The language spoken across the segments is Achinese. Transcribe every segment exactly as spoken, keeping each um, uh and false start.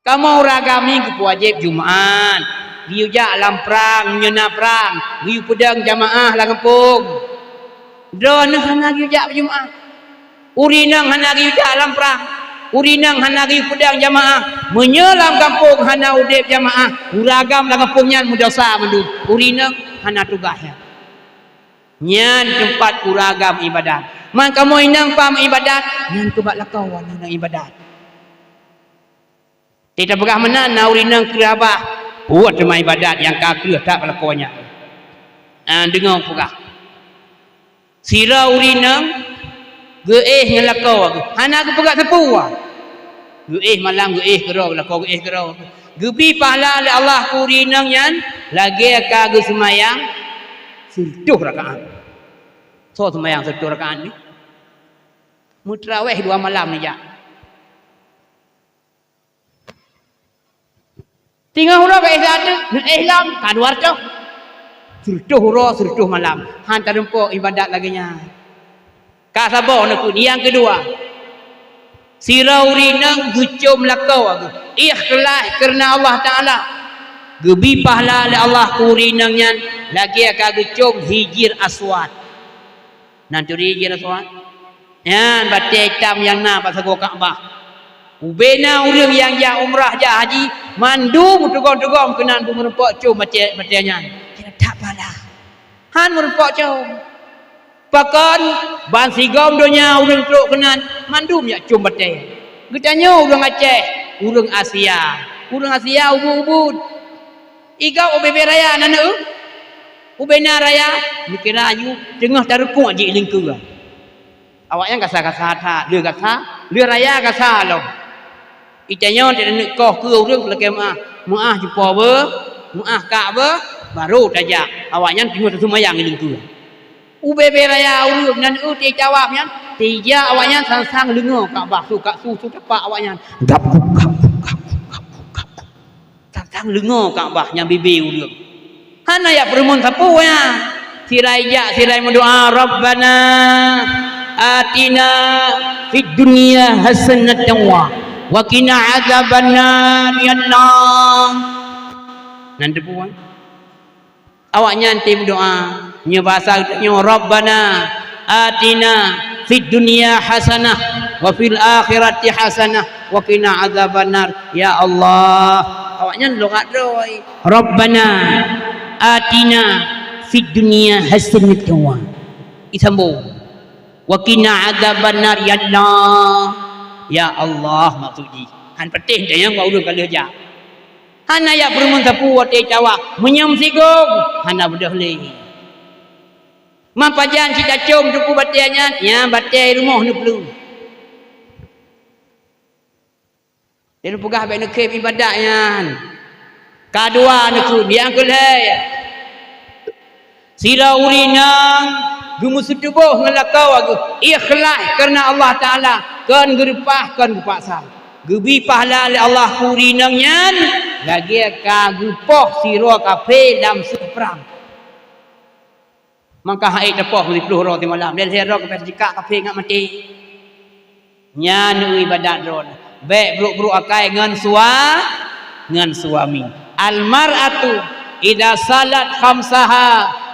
Kamoe ureueng agam nyoe geupeuwajéb Jumat, geuyue jak lam prang, meunyoe na prang, geuyue peudong jamaah lam gampông. Droeneuh hana geuyue jak Jumat. Ureueng inong hana geuyue jak lam prang. Ureueng inong hana geuyue peudong jamaah. Meunyoe lam gampông hana udeb jamaah, ureueng agam lam gampông nyan meudosa mandum. Ureueng inong hana tugaih nyan. Nyan teumpat ureueng agam iébadat. Man kamoe inong pah meuiébadat, nyan keuh bak lakoe nyan iébadat. Teupeugah meunan na ureueng inong kreueh babah, buet teuma iébadat nyang ka kreueh that bak lakoe nyan. Ah, deungoe peugah. Sidroe ureueng inong geuéh ngon lakoe geuh, hana geupeugah sapeue. Geuéh malam, geuéh keudroe, lakoe geuéh keudroe. Geubri pahala lé Allah keu ureueng inong nyan lagée ka geuseumayang sireutôh rakaat. Soe seumayang sireutôh rakaat nyoe? Meuteurawéh dua malam neujak. Singoh uroe ka éh saát teuk, neuéh lom ka dua reutôh. Sireutôh uroe, sireutôh malam. Han teurumpok iébadat lagée nyan. Ka saboh neukheun. Nyang keudua, sidroe ureueng inong geucom lakoe geuh, ikhlas keureuna Allah Taala. Geubri pahala lé Allah keu ureueng inong nyan lagée ka geucom Hijir Aswad. Na turi Hijir Aswad? Nyan batée itam nyang na bak sagoe Ka'bah. Ubena ureueng nyang jak umrah, jak haji, mandum teugom-teugom keunan beumeurumpok com batée, batée nyan. Kira that pahala. Han meurumpok com. Pakon bansigom donya ureueng trok keunan, mandum jak com batée. Geutanyoe ureueng Aceh, ureueng Asia. Ureueng Asia ubit-ubit. Igob ubé-bé raya na neu? Ubé na raya, neukira aju teungoh tarukuk jih lingkeue. Awaknyan gasa-gasa that, lheueh gasa, lheueh raya gasa lom. Itanyoe taneuk koh keu ureueng lakée meuáh, meuáh jupo beuh, meuáh kak beuh, barô tajak. Awaknyan teungoh taseumayang lingkeue. Ubé-bé raya ureueng nan eu teuh tawaf nyan, teuh ija awaknyan sang-sang leungoe Ka'bah, su ka su, su tapak awaknyan. Gap, gup, gap, gup, gap, gup, gap, gup, gap, gup. Sang-sang leungoe Ka'bah nyang bibé ureueng. Hana jak peurumoh sapeue nyan. Sira ijak, sira meudoa, "Rabbana atina fid dunya hasanatan wa qina adzabannar, ya Allah." Nan teupeue. Awaknyan teuh meudoa, nyoe basa geutanyoe, "Rabbana atina fid dunya hasanah wa fil akhirati hasanah wa qina adzabannar, ya Allah." Awaknyan lôn hat droe, "Rabbana atina fid dunya hasanatan wa," isambong, "wa qina adzabannar, ya Allah." Ya Allah maksud jih. Han patéh nyang bak ureueng ka lheueh jak. Hana jak peurumoh sapeue watée tawaf, meunyoe meusigom, hana beudôh lé. Man pajan cit tacom teupeu batée nyan, nyan batée rumoh neuplueng. Lôn peugah bék neukhém iébadat nyan. Ka dua neukheun, nyang keu lhée. Sidroe ureueng inong geumeuseutuboh ngon lakoe geuh, ikhlas keureuna Allah Taala, kon geureupah, kon geupaksa. Geubri pahala lé Allah keu ureueng inong nyan lagée ka geupoh sidroe kafé lam seuprang. Maka han ék tapoh siplôh uroe simalam, lhée-lhée uroe kafé sikak kafé ngat maté. Nyan iébadat droeneuh. Bék brôk-brôk akai ngon sua-, ngon suami. Al-mar'atu idza shalat khamsaha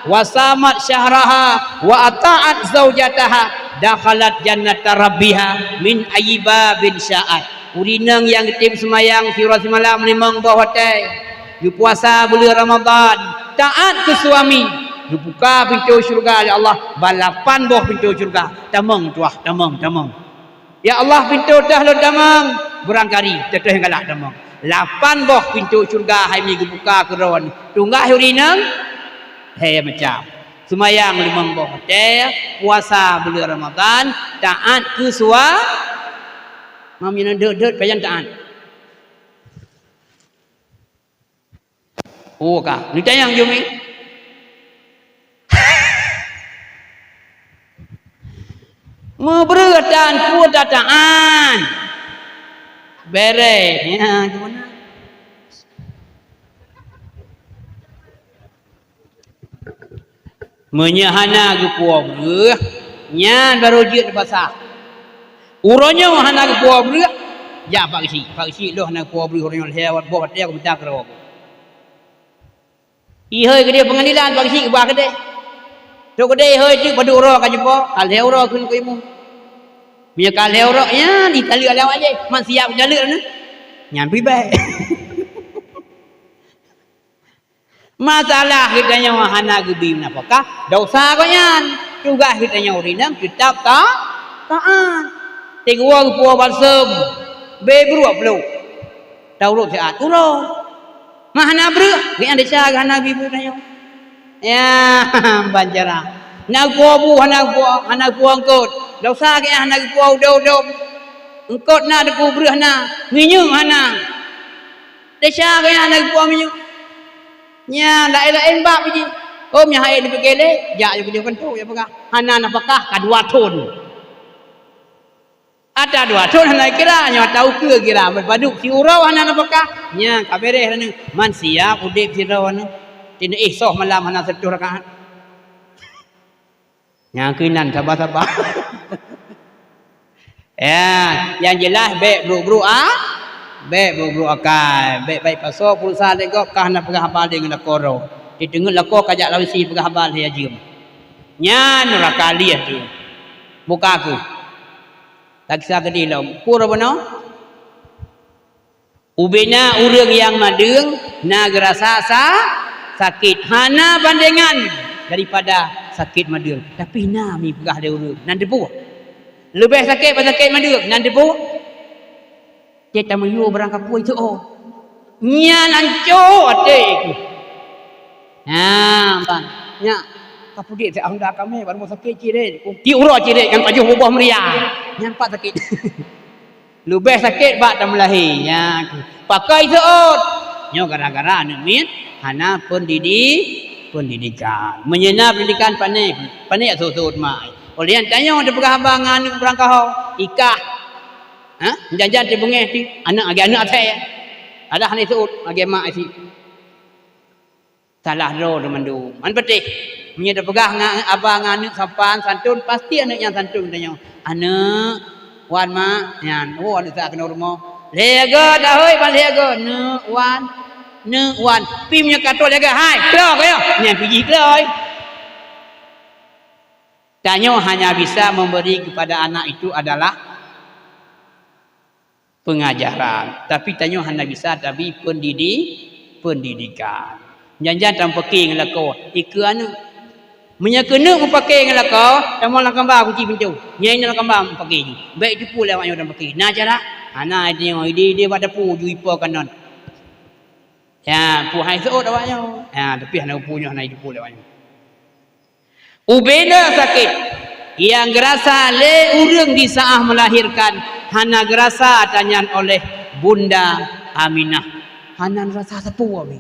wa shamat syahraha wa atha'at zaujataha dakhalat jannata rabbiha min ayyi babin sya'at. Ureueng inong nyang geutem seumayang siuroe simalam limong boh watée, geupuasa buleuen Ramadhan, taát keu suami, geubuka pintoe syeuruga lé Allah, bak lapan boh pintoe syeuruga. Tamong tuah, tamong, tamong. Ya Allah, pintoe teuh lôn tamong, beurangkari teuh-teuh nyang galak tamong. Lapan boh pintoe syeuruga hai mi geubuka keu droeneuh. Tugaih ureueng inong, lhée macam. Seumayang limong boh watée, puasa buleuen Ramadhan, taát keu sua-, mam nyan deuet-deuet pajan taát. Oh ka, neutanyong jih mi. Meubreuh tan peue tataan. Bereh. Ya, gimana? Meunyoe hana geupuwoe breuh, nyan barô jeuet pasah. Uroe nyoe hana geupuwoe breuh, Jak Pak Geuchik, Pak Geuchik lôn hana kupeue breuh uroe nyoe lhèe boh watèe kumita keudroe. Ihôi keudéh peungadilan, Pak Geuchik ubah keudéh. Trok keudéh ihôi teuk padub uroe ka jipo, ka lhèe uroe kheun keu imum. Meunyoe ka lhèe uroe, nyan jitaleuek lé awak jih, man siap jitaleuek nyan. Nyan pih bèk. Masalah geutanyoe hana geubri nafakah, dosa gobnyan. Tugaih geutanyoe ureueng inong teutap ta-, taat. Teungoh geupuwoe balsem, bèk brôk plôk. Taurot siat uroe. Man hana breueh, gobnyan desya geuh hana geubri bu tanyoe. Ya, ban cara. Na geupuwoe bu hana geupuwoe, hana geupuwoe eungkôt. Dosa gobnyan hana geupuwoe udôm-udôm. Eungkôt na, teungku, breueh na, minyeuk hana. Desya gobnyan hana geupuwoe minyeuk. Nyan laén-laén bab jih. Oh, meunyo han ék neupike lé, jak ju keudéh keuneuk, jak peugah, hana nafakah ka dua thon. Ata dua thon hana kira, nyoe taukeue kira, padub siuroe hana nafakah, nyan ka bèrèh droeneuh, man siap udép sidroe nyoe. Teuneuk éh soh malam hana sireutôh rakaat. Nyang keunan saba-saba. Ya, nyang jeulaih bèk brôk-brôk a-, bèk brôk-brôk akai, bèk baét pasoe pulsa lé gob ka hana peugah haba lé ngon lakoe droe. Teuteungeut lakoe ka jak lam WC peugah haba lheueh jeuem. Nyan nuraka lieh tu. Buka kheueh. Taksa keudéh lom. Peue bunoe? Ubena ureueng nyang madeueng na geurasa sa-, sakét, hana bandengan daripada sakét madeueng. Tapi na mi peugah lé ureueng, nan teupeue. Leubeh sakét bak sakét madeueng, nan teupeue. Cit tamiyueb barang kapeue itu, oh. Nyan ancô até ku. Nah, ban. Nyak, ka pudek teuh honda kami, bak rumoh sakét cirét. Tiep uroe cirét, nyan pajoh buboh meuria. Nyan pat sakét. Leubeh sakét bak tameulahé. Nyan, pakon seuôt. Nyoe gara-gara aneuk miet hana pendidi-, pendidikan. Meunyoe na pendidikan, pané, pané seuôt-seuôt mak. Oleh nyan tanyoe teupeugah haba ngon aneuk beurangkaho, ikah. Ha? Jan-jan teubeungéh pih, aneuk lagèe aneuk asèe. Adak hana seuôt lagèe mak isi. Salah droe teuh mandum. Man beuteh. Meunyoe teupeugah ngon aba ngon aneuk sopan santun, pasti aneuk nyan santun tanyoe. "Aneuk, wan mak," nyan. Oh, aneuk sa keunoe rumoh. Lhèe goe dah hôi, ban lhèe goe. "Neuk wan, neuk wan." Pih meunyoe ka trôk lhèe goe, "Hai, klo keuh nyoe." Nyan pih jih klo. Tanyoe hanya bisa memberi kepada anak itu adalah pengajaran, tapi tanyoe hana bisa tabri pendidi-, pendidikan. Jan-jan tameupake ngon lakoe, ikeue aneuk. Meunyoe keuneuk meupake ngon lakoe, tamong lam kamba kunci pintoe. Nyan inoe lam kamba meupake jih. Bèk teupeue lé awak nyoe tameupake. Na cara? Hana, tanyoe idéh-idéh bak dapu ju ipo kanon. Ya, peue hai seuôt awak nyoe. Ya, tapi hana peue nyoe hana teupeue lé awak nyoe. Ubena sakét nyang geurasa lé ureueng di saat melahirkan hana geurasa ata nyan oleh Bunda Aminah. Hana rasa sapeue.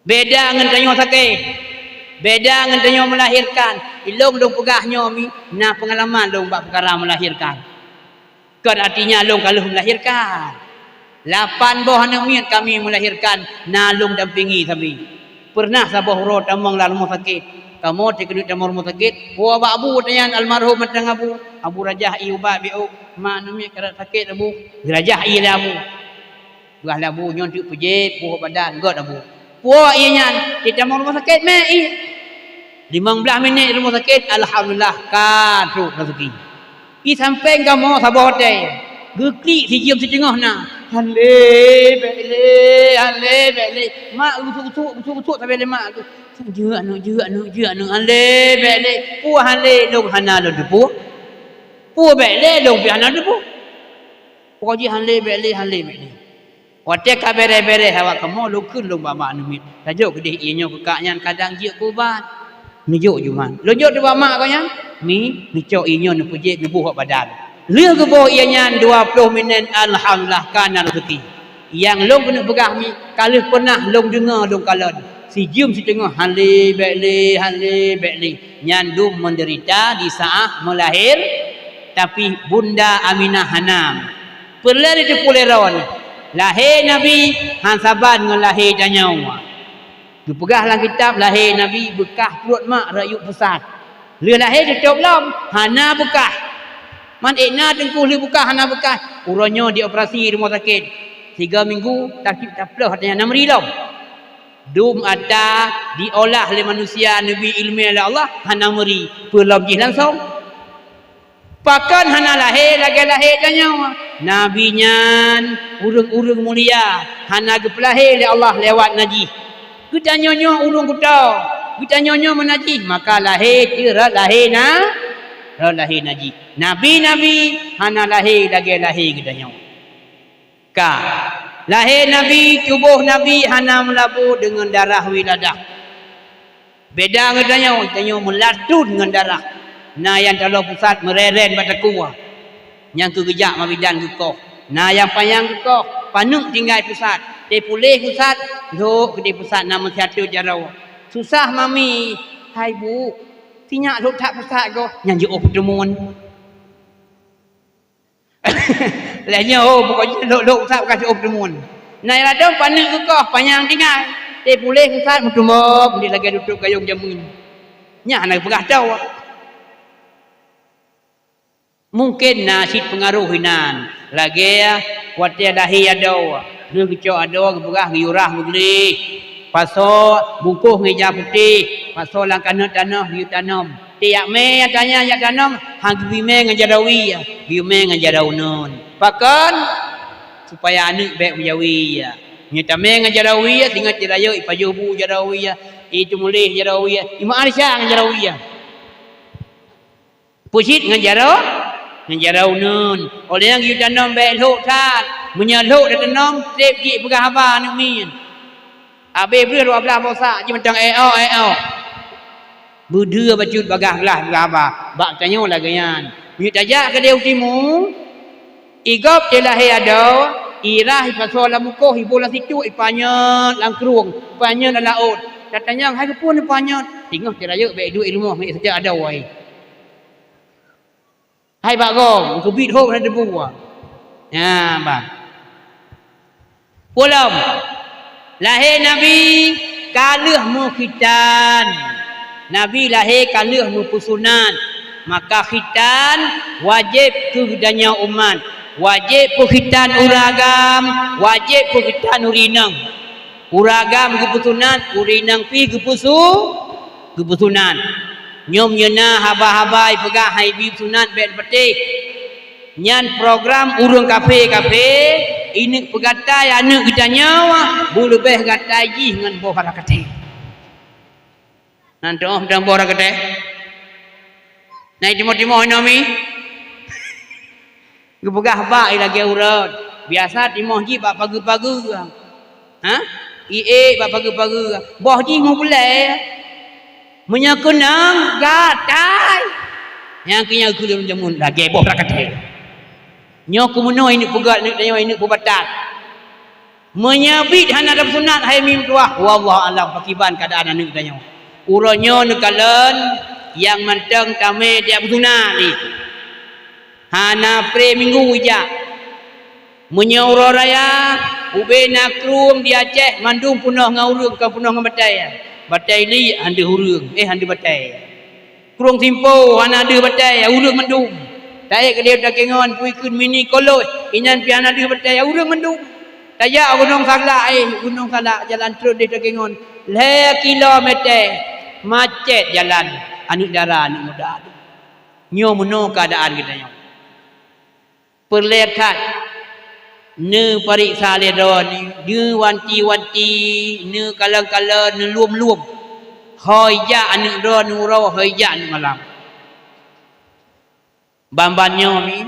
Beda ngon tanyoe sakét. Beda ngon tanyoe melahirkan. Ilôn lôn peugah nyoe mi na pengalaman lôn bak peukara melahirkan. Kon artinya lôn ka lheueh melahirkan. Lapan boh aneuk miet kami melahirkan, na lôn dampingi sabe. Pernah saboh uroe tamong lam rumoh sakét. Kamoe teuh keuneuk tamong rumoh sakét, peue bak abu tanyan almarhum mantong abu. Abu rajah ié ubat beu, "Mak aneuk miet ka rot sakét, Abu." Geurajah ié lé abu. Peugah lé abu, "Nyoe teuk peujép, boh badan, göt abu." Peue ié nyan, teutamong rumoh sakét mé ié. Limong blaih minét rumoh sakét, alhamdulillah, ka trôk raseuki. Ié sampéng kamoe saboh watèe. Geuklik sijeuem siteungoh na. "Han lé, bèk lé, han lé, bèk lé." Mak geusuk-suk, geusuk-suk sabe lé mak. "Jeuet aneuk, jeuet aneuk, jeuet aneuk, han lé, bèk lé." Peue han lé, lôn hana lôn teupeue. Peue bèk lé, lôn pih hana teupeue. Pokok jih han lé, bèk lé, han lé, bèk lé. Watèe ka bèrèh-bèrèh awak kamoe, lôn kheun lôn bak mak aneuk miet, "Tajok keudéh ié nyoe keu kak nyan, kadang jeuet keu ubat." Neujok ju man. Lôn jok teuk bak mak gobnyan, "Mi, neucok ié nyoe neupeujép neuboh bak badan." Lheueh geuboh ié nyan dua ploh minét, alhamdulillah, ka na raseuki. Nyang lôn keuneuk peugah mi, ka lheueh peunah lôn deungö lôn kalon. Sijeuem siteungoh, "Han lé, bèk lé, han lé, bèk lé." Nyan dum menderita di saat melahir, tapi Bunda Aminah hana. Peureulèe teupeue lé droeneuh, lahé Nabi han saban ngon lahé tanyoe. Geupeugah lam kitab lahé Nabi beukah pruet mak rayeuk peusat. Lheueh lahé teutôb lom, hana beukah. Man ék na teungku lheueh buka hana beukah, uroe nyoe dioperasi rumoh sakét. Tiga minggu, tapiep taploh ata nyan hana meuri lom. Dum ata diolah lé manusia neubri ileumèe lé Allah, hana meuri, peue lom jih langsong. Pakon hana lahé lagèe lahé tanyoe? Nabi nyan ureueng-ureueng mulia, hana geupeulahé lé Allah lewat najih. Geutanyoe nyoe ureueng kuto, geutanyoe nyoe meunajih, maka lahé cit rot lahé na, rot lahé najih. Nabi-nabi hana lahé lagèe lahé geutanyoe. Ka. Lahé Nabi, tuboh Nabi hana meulabô deungon darah wiladah. Beda ngon tanyoe, tanyoe meulatun ngon darah. Na nyang taloe pusat meureren bak takue. Nyang keu geujak mabidan geukoh. Na nyang panyang geukoh, paneuk tinggai pusat. Teupuléh pusat, lhok keudéh pusat na meusiateue jaroe. Susah mami, hai bu, sinyak lhok that pusat goh, nyan jiôh peuteumun. Lheueh nyoe, oh, pokok jih lhok-lhok pusat ka siôh teumon. Na ladôm paneuk geukoh, panyang tinggai. Teupuléh pusat meutumbok, di lagèe tutôp gayông jamén. Nyan hana geupeugah tho. Mungken na cit peungaroh inan, lagèe watèe lahé adoe, lheueh geucok adoe geupeugah geuyue rah meugleh. Pasoe bungkôh ngon ija putéh, pasoe lam kanot tanoh geuyue tanom. Tiep mè ata nyan jak tanom, han geubri mè ngon jaroe wie, geuyue mè ngon jaroe uneuen. Pakon? Supaya aneuk bèk meujaweue. Meunyoe tamè ngon jaroe wie, singoh teuk rayeuk ipajoh bu jaroe wie, iteumuléh jaroe wie, imeu'ah desya ngon jaroe wie. Peucit ngon jaroe, ngon jaroe uneuen. Óh lheueh nyan geuyue tanom bèk lhok that. Meunyoe lhok tatanom, trép jih peugah haba aneuk miet. Abéh breuh dua blaih boh sak jih mantong, "Eh, oh, eh, oh." Beudeuh bacut bagaih blaih peugah haba. Bak tanyoe lagèe nyan. Meunyoe tajak keudéh u timu, i gob teuk lahé adoe, irah ipasoe lam bungkôh, iboh lam situek, ipanyöt lam krueng, ipanyöt lam laôt. Tatanyong, "Hai keupeue neupanyöt?" Singoh teuk rayeuk bèk duek i rumoh, meuék saja adoe. Hai bak gob, keubiet hôb hana teupeu. Nyan, bah. Peue lom, lahé Nabi ka lheueh meukhitan. Nabi lahé ka lheueh meupeusunat. Maka khitan wajéb keu geutanyoe umat. Wajéb peukhitan ureueng agam, wajéb peukhitan ureueng inong. Ureueng agam geupeusunat, ureueng inong pih geupeusu-, geupeusunat. Nyoe meunyoe na haba-haba ipeugah han ibi sunat bèk neupatéh. Nyan program ureueng kafé-kafé, ineuk peugatai aneuk geutanyoe, beuleubèh gatai jih ngon boh rakatéh. Nan teuh mantong boh rakatéh. Na itimoh-timoh inoe mi. Geupeugah bak i lagèe ureut. Biasa timoh jih bak pageue-pageue. Ha? I ék bak pageue-pageue. Boh jih meubulée. Meunyoe keunong, gatai. Nyang keu nyan keu lôn jameun lagèe boh rakatéh. Nyoe keu meunoe ineuk peugah, ineuk tanyoe, ineuk peubatat. Meunyoe biet hana tapeusunat hai mi meutuwah, wallahu alam pakiban keuadaan aneuk tanyoe. Uroe nyoe neukalon nyang mantong tamè tajak peusunat jih. Hana pré minggu ijak. Meunyoe uroe raya, ubé na krueng di Aceh mandum peunoh ngon ureueng, kon peunoh ngon batèe. Batèe liek han deuh ureueng, eh, han deuh batèe. Krueng Simpo hana deuh batèe, ureueng mandum. Taék keudéh Takengon, pui kheun mini koloj, inan pih hana deuh batèe, ureueng mandum. Tajak Gunong Salak, eh, Gunong Salak, jalan trôn di Takengon, lhèe kilometer, macet jalan, aneuk dara, aneuk muda. Nyoe meunoe keuadaan geutanyoe. Peureulèe that neupareksa lé droeneuh, neuwanti-wanti, neukalon-kalon, neulom-lom. Ho ijak aneuk droeneuh uroe, ho ijak aneuk malam. Ban-ban nyoe mi,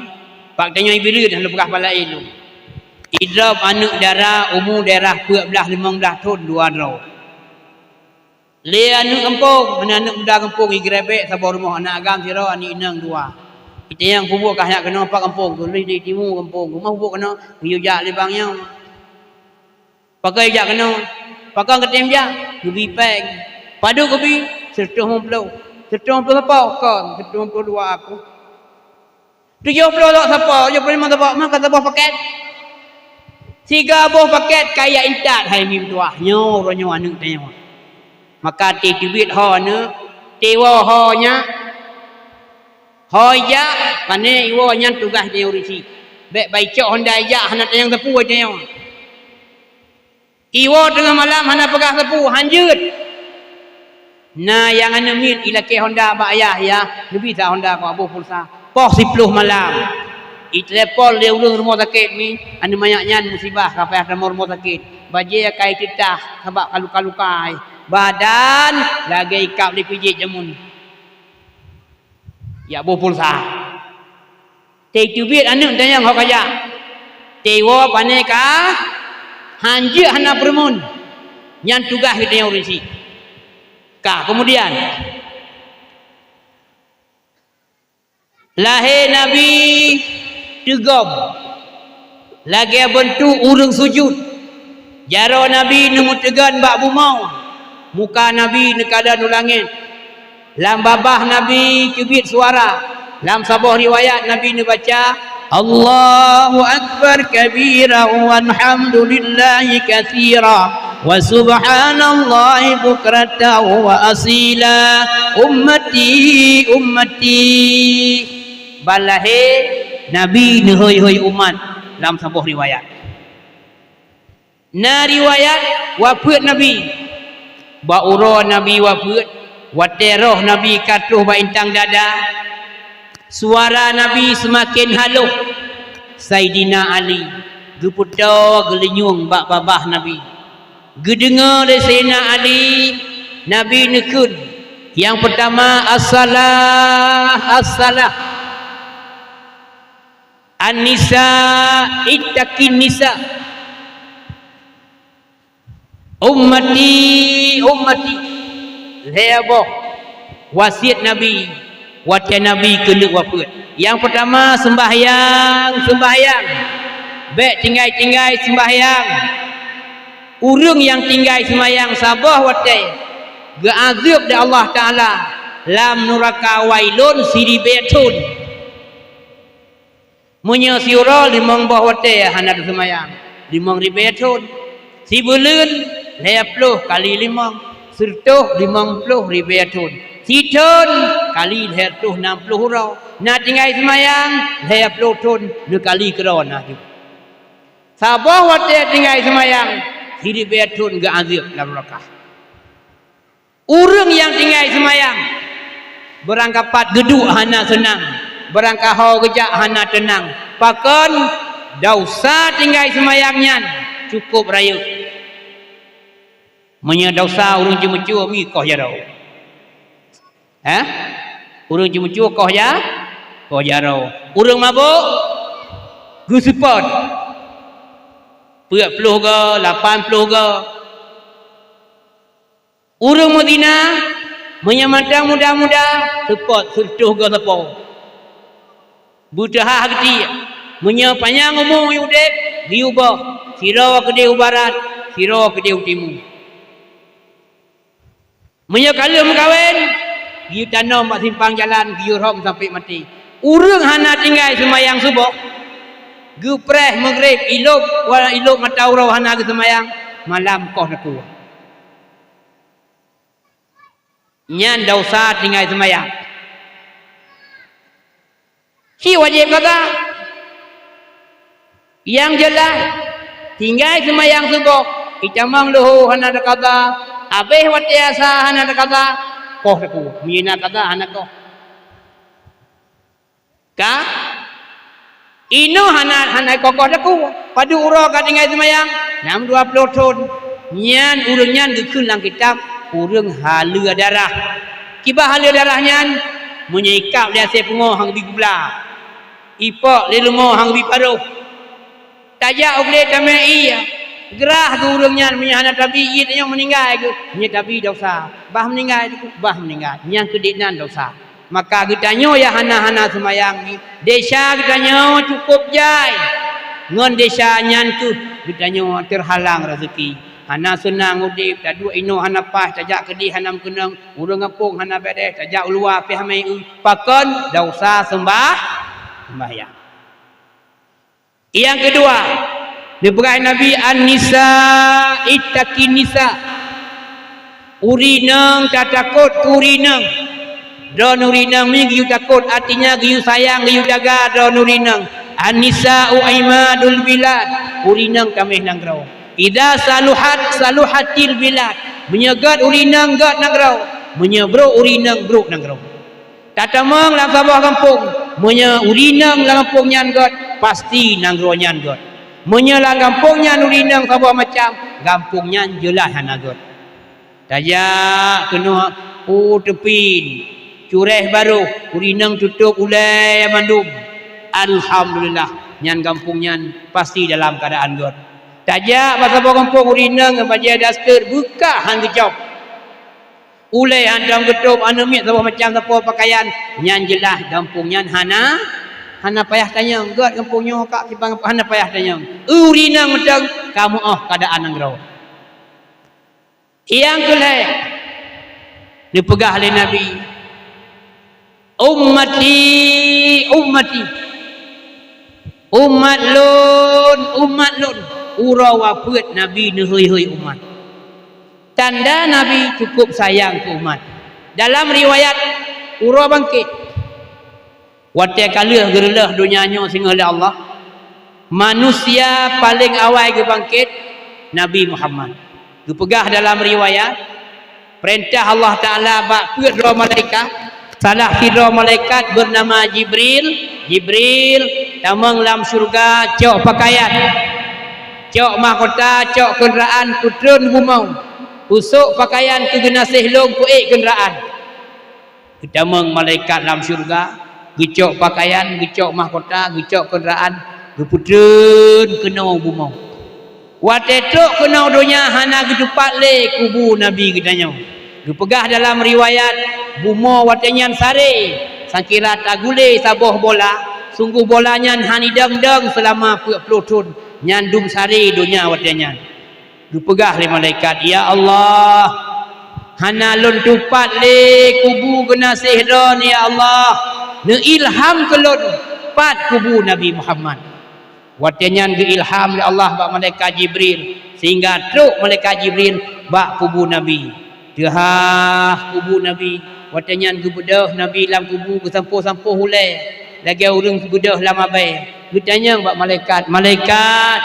bak tanyoe Iblih dah lôn peugah bak laén lom. Idrob aneuk dara umu daerah peuet blaih limong blaih thon dua droe. Lé aneuk gampông, aneuk muda gampông, igeurebek saboh rumoh, aneuk agam sidroe, aneuk inong dua. Itanyong, "Peue buet kah jak keunoe, pat gampông?" "Keuneuk di timu gampông." "Keunoe peue buet keunoe?" "Geuyue jak lé bang nyoe." "Pakon jak keunoe?" "Pakon keutem jak?" "Geubi péng." "Padub geubi?" "Sireutoh limong ploh." "Sireutoh limong ploh sapo?" "Kon, sireutoh limong ploh dua aku." "Tujoh ploh lok sapo, tujoh ploh limong sapo, meunan ka saboh pakét." Siga boh pakét ka ijak intat hai mi meutuwah. Nyoe uroe nyoe aneuk tanyoe. Maka teubiet ho aneuk, teuwoe ho nyak. Ho ijak, pané iwoe nyan tugaih tanyoe ureueng syiek. Bèk bak icok honda ijak hana tanyong sapeue tanyoe. Iwoe teungoh malam hana peugah sapeue, han jeuet. Na nyang aneuk miet ilakèe honda bak ayah, "Yah, neubi sa honda keu boh pulsa." Poh siploh malam. Itelepon lé ureueng rumoh sakét mi, aneuk manyak nyan musibah ka payah tamong rumoh sakét. Bajèe ka iteutah sabab ka luka-luka, badan lagèe ikab lé pijét jameun. Jak boh pulsa. Teubiet aneuk tanyong ho kajak. Teuwoe pané ka, han jeuet hana peureumeun. Nyan tugaih geutanyoe ureueng syiek. Ka, keumudian, lahé Nabi teugom. Lagèe beuntuk ureueng sujut. Jaroe Nabi neumeuteugon bak bumoe, muka Nabi neukalon u langèt. Lam babah Nabi teubiet suara. Lam saboh riwayat Nabi neubaca, "Allahu akbar kabira walhamdulillahi katsira wa subhanallahi bukratan wa asila. Ummati, ummati." Ban lahé Nabi neuhôi-hôi umat lam saboh riwayat. Na riwayat wafeuet Nabi. Bak uroe Nabi wafeuet, watèe roh Nabi ka troh bak intang dada, suara Nabi seumaken halôh. Saidina Ali geupeutoe geulinyueng bak babah Nabi. Geudeungoe lé Saidina Ali, Nabi neukheun, nyang peutama, "As-salah, as-salah." "An-nisa, ittaqin nisa." "Ummati, ummati." Lhèe boh wasiet Nabi watèe Nabi keuneuk wafeuet. Nyang peutama, seumbahyang, seumbahyang. Bèk tinggai-tinggai seumbahyang. Ureueng nyang tinggai seumbahyang saboh watèe geuazeueb lé Allah Taala lam nuraka Wailun siribèe thon. Meunyoe siuroe limong boh watèe hana teuseumayang, limong ribèe thon. Sibuleuen, lhèe ploh kali limong, sireutôh limong ploh ribèe thon. Sithon kali lhèe reutôh nam ploh uroe. Na tinggai seumayang, lhèe ploh thon neukali keudroe na jeuet. Saboh watèe tinggai seumayang, siribèe thon geuazeueb lam nuraka. Ureueng nyang tinggai seumayang, beurangkapat geuduek hana seunang, beurangkaho geujak hana teunang. Pakon? Desya tinggai seumayang nyan cukôp rayeuk. Meunyoe desya ureueng ceumeucue, mi koh jaroe. Hah? Ureueng ceumeucue koh ja-, koh jaroe. Ureueng mabök geuseupôt. Peuet ploh goe, lapan ploh goe. Ureueng meuzina, meunyoe mantong muda-muda, seupôt sireutôh goe sapo. Beuteuhah geutiek, meunyoe panyang umu udép, geuyue boh, sidroe keudeh u barat, sidroe keudeh u timu. Meunyoe ka lheueh meukawen, geuyue tanom bak simpang jalan, geuyue rhom sampoe maté. Ureueng hana tinggai seumayang suboh, geupreh meugréb, ilôb, wala ilôb mata uroe hana geuseumayang, malam koh takue. Nyan desya tinggai seumayang. Ci wajéb qadha. Nyang jeulaih, tinggai seumayang suboh, itamong luho hana taqadha, abéh watèe asa hana taqadha, koh takue. Meunyoe na qadha hana koh. Ka? Inoe hana, hana koh-koh takue. Padub uroe ka tinggai seumayang? Nam dua ploh thon. Nyan ureueng nyan geukheun lam kitab ureueng haleue darah. Kiban haleue darah nyan, meunyoe ikab lé asèe pungo han geubi gubla, ipok lé leumo han geubi paroh. Tajak u glé tamè ié, grah geuh ureueng nyan meunyoe hana tabi ié tanyoe meuninggai geuh, meunyoe tabi desya. Bah meuninggai, bah meuninggai. Nyan keuh dit nan desya. Maka geutanyoe nyang hana-hana seumayang nyoe, desya geutanyoe cukôp jai. Ngon desya nyan keuh geutanyoe teuhalang raseuki. Hana seunang udép, taduek inoe hana paih, tajak keudeh hana meukeunong, ureueng gampông hana bèk deh, tajak u luwa pih hamai eu. Pakon? Desya seumbah-, seumayang. Nyang keudua, neupeugah Nabi, "An-nisa, ittaqin nisa." Ureueng inong tatakot keu ureueng inong. Droeneuh ureueng inong mi geuyue takot, artinya geuyue sayang, geuyue jaga droeneuh ureueng inong. An-nisa'u imadul bilad, ureueng inong tameh nanggroe. Idza saluhat, saluhatil bilad. Meunyoe gét ureueng inong, gét nanggroe. Meunyoe brok ureueng inong, brok nanggroe. Tatamong lam saboh gampông, meunyoe ureueng inong lam gampông nyan gét, pasti nanggroe nyan gét. Meunyoe lam gampông nyan ureueng inong saboh macam, gampông nyan jeulaih hana gét. Tajak keunoe u teupin, cureh barôh, ureueng inong tutôp ulèe mandum. Alhamdulillah, nyan gampông nyan pasti dalam keuadaan gét. Tajak bak saboh gampông, ureueng inong ngon bajèe daster beukah han geucok. Ulèe hantom geutôp, aneuk miet saboh macam sapoe pakaian, nyan jeulaih gampông nyan hana, hana payah tanyong, gét gampông nyoe ka kiban gampông, hana payah tanyong. Ureueng inong mantong ka meu'oh keuadaan nanggroe. Nyang keu lhèe, neupeugah lé Nabi, "Ummati, ummati." Umat lôn, umat lôn. Uroe wafeuet Nabi neuhôi-hôi umat. Tanda Nabi cukup sayang keu umat. Dalam riwayat, uroe bangkét. Watèe ka lheueh geureuleuh donya nyoe singoh lé Allah, manusia paleng awai geubangkét Nabi Muhammad. Geupeugah dalam riwayat, peurintah Allah Taala bak peuet droe malaikat. Salah sidroe malaikat beunama Jibril. "Jibril, tamong lam syeuruga, cok pakaian, cok mahkota, cok keundaraan, peutreun bumoe. Peusôk pakaian keu geunaséh lôn, peuék keundaraan." Geutamong malaikat lam syeuruga, geucok pakaian, geucok mahkota, geucok keundaraan, geupeutreun keunoe bumoe. Watèe trôk keunoe donya hana geutupat lé kubu Nabi geutanyoe. Geupeugah dalam riwayat, bumoe watèe nyan saré, sangkira tagulé saboh bola, sunggoh bola nyan han idong-dong seulama peuet ploh thon, nyan dum saré donya watèe nyan. Geupeugah lé malaikat, "Ya Allah, hana lôn tupat lé kubu geunaséh lôn, ya Allah. Neuilham keu lôn pat kubu Nabi Muhammad." Watèe nyan geuilham lé Allah bak malaikat Jibril, sehingga trôk malaikat Jibril bak kubu Nabi. Teuhah kubu Nabi, watèe nyan geubeudôh Nabi lam kubu, geusampôh-sampôh ulèe lagèe ureueng geubeudôh lam abèe. Geutanyong bak malaikat, "Malaikat,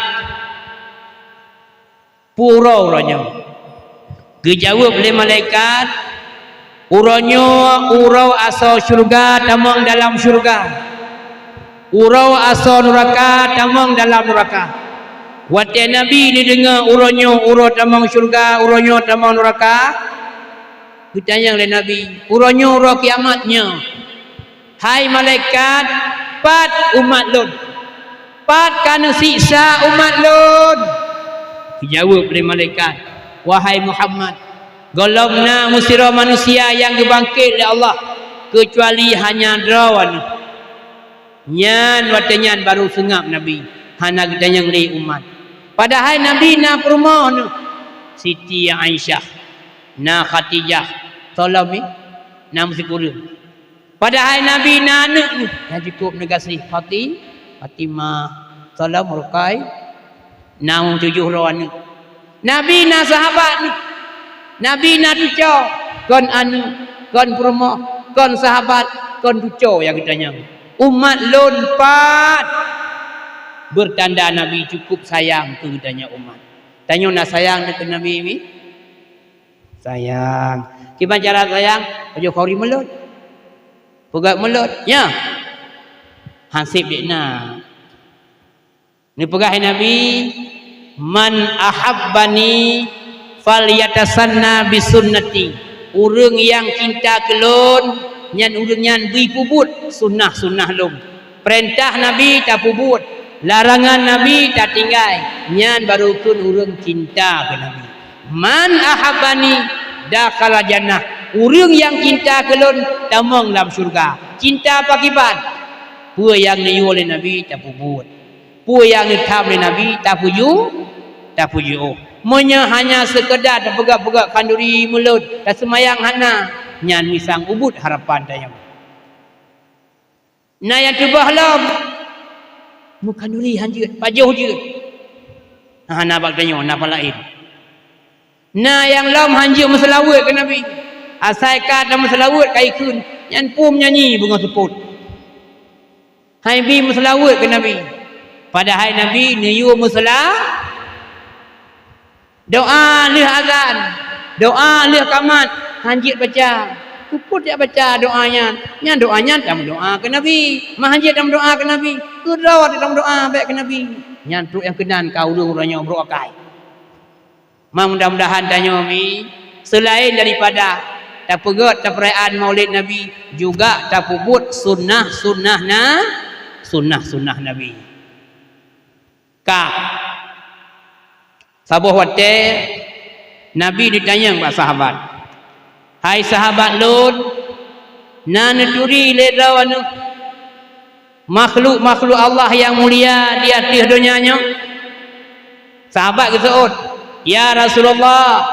peue uroe uroe nyoe?" Geujaweueb lé malaikat, "Uroe nyoe uroe asoe syeuruga tamong dalam syeuruga, uroe asoe nuraka tamong dalam nuraka." Watèe Nabi neudeungö uroe nyoe uroe tamong syeuruga, uroe nyoe tamong nuraka, geutanyong lé Nabi, "Uroe nyoe uroe kiamat nyoe?" "Hai malaikat, pat umat lôn? Pat ka neusiksa umat lôn?" Geujaweueb lé malaikat, "Wahai Muhammad, gohlom na meusidroe manusia nyang geubangkét lé Allah, keucuali hanya droeneuh." Nyan watèe nyan barô seungab Nabi, hana geutanyong lé umat. Padahai Nabi na peurumoh neuh, Siti Aisyah, na Khadijah, soe lom, na meusikureueng. Padahai Nabi na aneuk neuh nyang cukup neugaséh, Fati-, Fatimah, soe lom, Ruqay-, na tujoh droe aneuk. Nabi na sahabat neuh. Nabi na tucoe, kon aneuk, kon peurumoh, kon sahabat, kon tucoe nyang geutanyong. "Umat lôn pat?" Beutanda Nabi cukup sayang keu geutanyoe umat. Tanyoe na sayang keu Nabi mi? Sayang. Kiban cara sayang? Pajoh khauri meulot. Peugöt meulot, nyo. Haseb dék na. Neupeugah Nabi, "Man ahabbani falyatasanna bisunnati." Ureuëng nyang cinta keu lôn, nyan ureuëng nyan bri peubuet sunnah-sunnah lôn. Peurintah Nabi tapeubuet, larangan Nabi tatinggai, nyan barô kheun ureuëng cinta keu Nabi. "Man ahabbani dakhala jannah." Ureuëng nyang cinta keu lôn tamong lam syeuruga. Cinta pakriban? Peue nyang neuyue lé Nabi tapeubuet. Peue nyang neutham lé Nabi tapeuju-, tapeujiôh. Meunyoe hanya seukeudar tapeugah-peugah khanduri meulot, taseumayang hana, nyan misang ubit harapan tanyoe. Na nyang teubah lom, meukhanduri han jeuet, pajoh jeuet. Hana bak tanyoe, na palaén. Na nyang lom han jeuet meuseulaweuet keu Nabi. Asai ka tameuseulaweuet ka ikheun, Nyan peue meunyanyi beungoh seupôt. Hai bi meuseulaweuet keu Nabi. Padahai Nabi neuyue meuseula-, doa lheueh azan, doa lheueh kamat, hanjeuet baca. Keupeue tajak baca doa nyan? Nyan doa nyan tameudoa keu Nabi. Meuhanjeuet tameudoa keu Nabi, keudroe tameudoa bèk keu Nabi. Nyan trok nyang keunan ka ureueng-ureueng nyoe brok akai. Ma mudah-mudahan tanyoe mi, seulaén daripada tapeugét tapeurayaan Maulid Nabi, juga tapeubuet sunnah-sunnah na-, sunnah-sunnah Nabi. Ka. Saboh watèe Nabi neutanyong bak sahabat, "Hai sahabat lôn, na neuturi lé droeneuh makhluk-makhluk Allah nyang mulia di ateueh donya nyoe?" Sahabat geuseuôt, "Ya Rasulullah,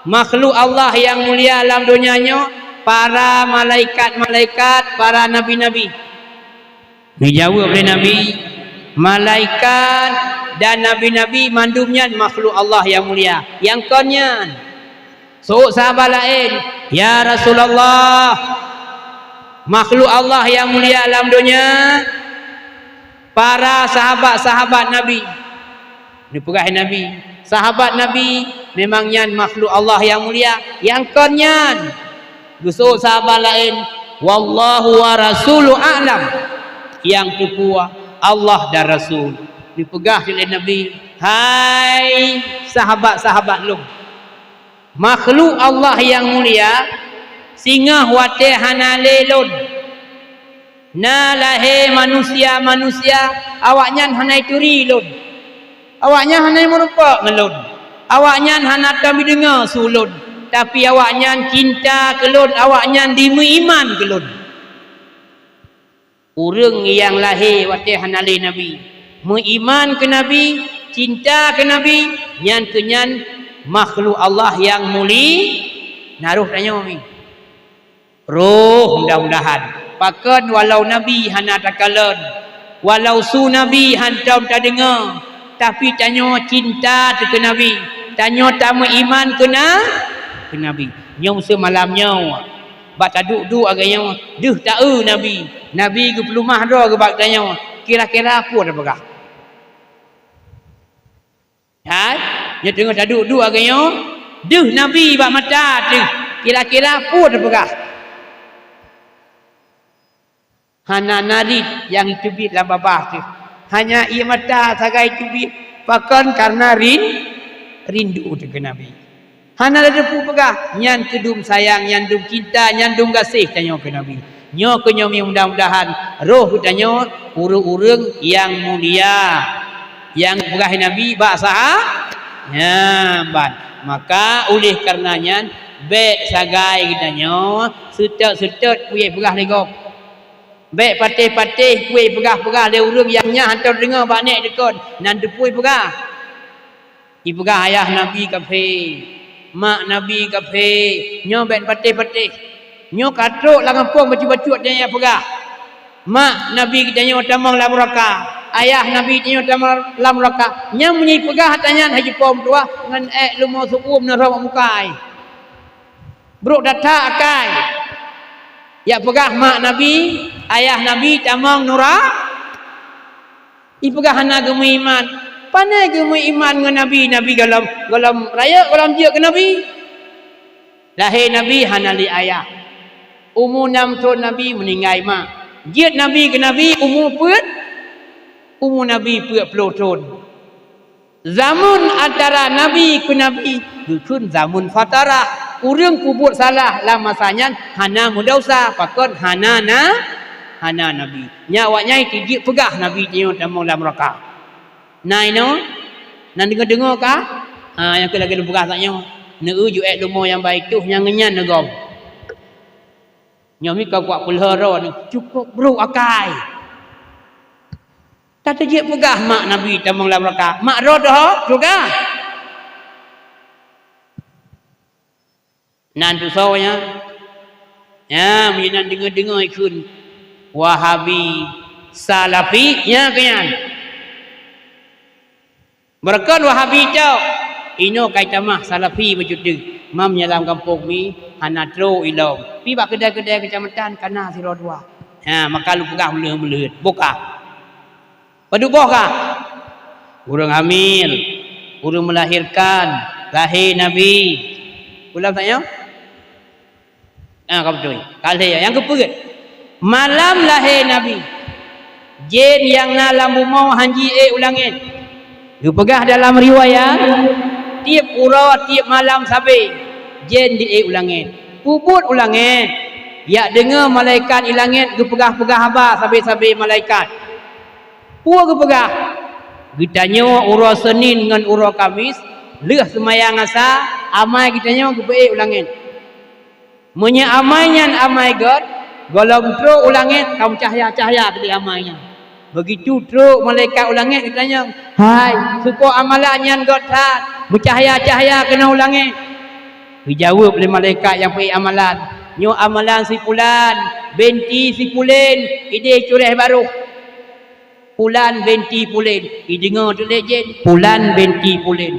makhluk Allah nyang mulia lam donya nyoe para malaikat-malaikat, para nabi-nabi." Neujaweueb lé Nabi, "Malaikat dan nabi-nabi mandum nyan makhluk Allah nyang mulia. Nyang kon nyan." Seuôt sahabat laén, "Ya Rasulullah, makhluk Allah nyang mulia lam donya para sahabat-sahabat Nabi." Neupeugah Nabi, "Sahabat Nabi memang nyan makhluk Allah nyang mulia. Nyang kon nyan?" Geuseuôt sahabat laén, "Wallahu wa rasulu a'lam." Nyang teupeu Allah dan Rasul. Neupeugah lé Nabi, "Hai sahabat-sahabat lôn, makhluk Allah nyang mulia, singoh watèe hana lé lôn, na lahé manusia-manusia, awaknyan hana jituri lôn. Awaknyan hana meurumpok ngon lôn. Awaknyan hana tom jideungoe su lôn. Tapi awaknyan cinta keu lôn, awaknyan jimeuiman keu lôn." Ureueng nyang lahé watèe hana lé Nabi, meuiman keu Nabi, cinta keu Nabi, nyan keuh nyan makhluk Allah nyang muli-, na roh tanyoe mi. Roh mudah-mudahan. Pakon walau Nabi hana takalon, walau su Nabi hantom tadeungoe, tapi tanyoe cinta teuh keu Nabi, tanyoe tameuiman keu na-, keu Nabi. Nyoe seumalam nyoe, bak taduek-duek lagèe nyoe, deuh taeu Nabi. Nabi geupeuleumah droe geuh bak tanyoe, kira-kira peue tapeugah? Hai, nyoe teungoh taduek-duek lagèe nyoe, deuh Nabi bak mata teuh, kira-kira peue tapeugah? Hana narit nyang jiteubiet lam babah teuh. Hanya ié mata sagai jiteubiet. Pakon? Kareuna rin-, rindu teuh keu Nabi. Hana lé teupeu peugah, nyan keuh dum sayang, nyan dum cinta, nyan dum gaséh tanyoe keu Nabi. Nyoe keuh nyoe mi mudah-mudahan roh geutanyoe ureueng-ureueng nyang mulia, nyang geupeugah Nabi bak saha-, nyan ban. Maka oleh kareuna nyan, bèk sagai geutanyoe seutôt-seutôt peue peugah lé gob. Bèk patéh-patéh peue peugah-peugah lé ureueng nyang nyan hantom deungoe bak nèk deukon, nan teupeu peugah. Ipeugah ayah Nabi kafé, mak Nabi kafé, nyoe bèk patéh-patéh. Nyoe ka trok lam gampông bacut-bacut nyan peugah, "Mak Nabi geutanyoe tamong lam nuraka, ayah Nabi geutanyoe tamong lam nuraka." Nyan meunyoe ipeugah ata nyan hai jipom tuah ngon èk leumo seuuem neuroh bak muka ai. Brok that-that akai. Jak peugah mak Nabi, ayah Nabi tamong nura-, ipeugah hana geumeuiman. Pane geumeuiman ngon Nabi, Nabi gohlom, gohlom rayeuk, gohlom jeuet keu Nabi. Lahé Nabi hana lé ayah. Umu nam thon Nabi meuninggai mak. Jeuet Nabi keu Nabi umu peuet, umu Nabi peuet ploh thon. Zameun antara nabi keu nabi geukheun zameun fatarah. Ureueng peubuet salah lam masa nyan hana meudesya, pakon hana na-, hana nabi. Nyan awaknyan jijeuet peugah nabi tanyoe tamong lam nuraka. Na inoe? Na deungoe-deungoe ka? Ha, nyang keu lagèe lôn peugah tanyoe. Neu-eu ju èk leumo nyang baitoh nyang ngeunyan neugom. Nyoe mi ka kuat peulheueh droe nyoe, cukôp brôk akai. Ka teujeuet peugah mak Nabi tamong lam nuraka, mak droe teuh syeuruga. Nan tusoe nyan, nyan meunan deungoe-deungoe ikheun Wahabi, Salafi, nyan keuh nyan. Beureukan Wahabi cok. Inoe kai tamah Salafi bacut teuk. Mam nyang lam gampông mi hana trok ilom. Pi bak keudai-keudai keucamatan kana sidroe dua. Ha, maka lôn peugah meuleuet-meuleuet. Buka. Padub boh ka? Ureuëng hamil, ureuëng melahirkan, lahé Nabi. Ulang tanya? Ah, ka beutôi. Ka lhée, nyang keupeuet. Malam lahé Nabi, jén nyang na lam bumoe han jiék u langét. Geupeugah dalam riwayat, tieb uroe, tieb malam sabe, jén jiék u langét. Peubuet u langét, jak deungoe malaikat i langét geupeugah-peugah haba sabe-sabe malaikat. Peue geupeugah? Geutanyoe uroe Senin ngon uroe Kamis, lheueh seumayang Asa, amai geutanyoe geupeuék u langét. Meunyoe amai nyan amai gét, gohlom trok u langét ka meucahya-cahya keudéh amai nyan. Beugitu trok malaikat u langét geutanyong, "Hai, soe po amalan nyang gét that, meucahya-cahya keunoe u langét?" Geujaweueb lé malaikat nyang peuék amalan, "Nyoe amalan si pulan, binti si pulen, idéh cureh barôh." Pulan binti pulen. Ideungoe teuk lé jén, pulan binti pulen.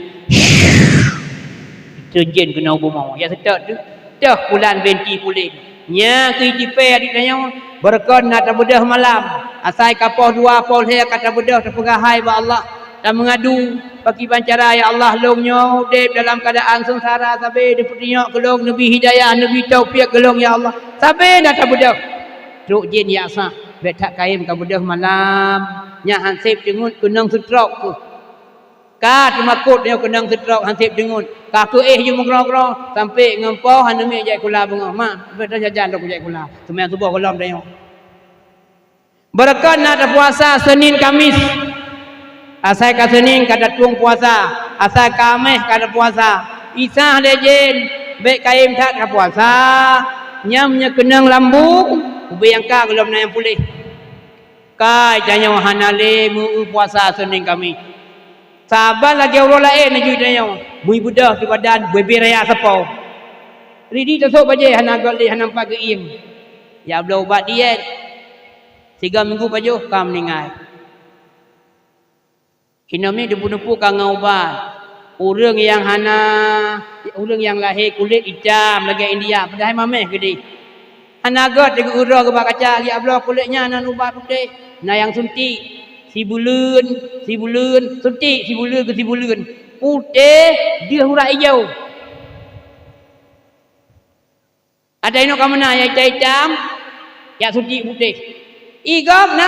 Teujén keunoe bumoe. Ya seutôt tu. Toh pulan binti pulen. Nya keu itipée adik tanyoe, beureukat na tabeudôh malam. Asai ka poh dua, poh lhée ka tabeudôh, tapeugah hai bak Allah. Tameungadu, pakriban cara, "Ya Allah, lôn nyoe udeb dalam keuadaan seungsara sabe, neupeutunyok keu lôn, neubi hidayah, neubi taufik keu lôn, ya Allah." Sabe na tabeudôh. Trok jén ya sah, bék that kayém ka beudôh malam, nyan han sép teungeut keunong seutrok kheueh. Ka teumakot nyoe keunong seutrok han sép teungeut, ka keuéh jimeugroe-groe, sampoe ngon poh hana miet jak sikula beungoh. Ma, bék that jajan lôn jak sikula. Seumayang suboh gohlom tanyoe. Beureukat na tapuasa Senin Kamis. Asai ka Senin ka tatueng puasa, asai ka Kamis ka tapuasa. Isa lé jén, bék kayém that ka puasa. Nyan meunyoe keunong lambung, ubé nyang ka gohlom na nyang puléh. Kai tanyoe hana lé meu-eu puasa Senin Kamis. Saban lagée uroe laén jih tanyoe, meuibadah di badan bubé raya sapo. Ridi tasôk bajée hana gét lé, hana meupat geuiem. Ya bloe ubat diet. Tiga minggu pajoh ka meuninggai. Inoe mi deupeu-deupeu ka ngon ubat. Ureuëng nyang hana, ureuëng nyang lahé kulét itam lagée India, padahai mameh geudeh. Hana gét digeu uroe geuba kaca, geujak bloe kulét nyan nan ubat putéh. Na nyang suntik, sibuleuen, sibuleuen, suntik, sibuleuen keu sibuleuen. Putéh deuh urat ijo. Ada inoe ka meunan nyang itam-itam, jak suntik putéh. Igom na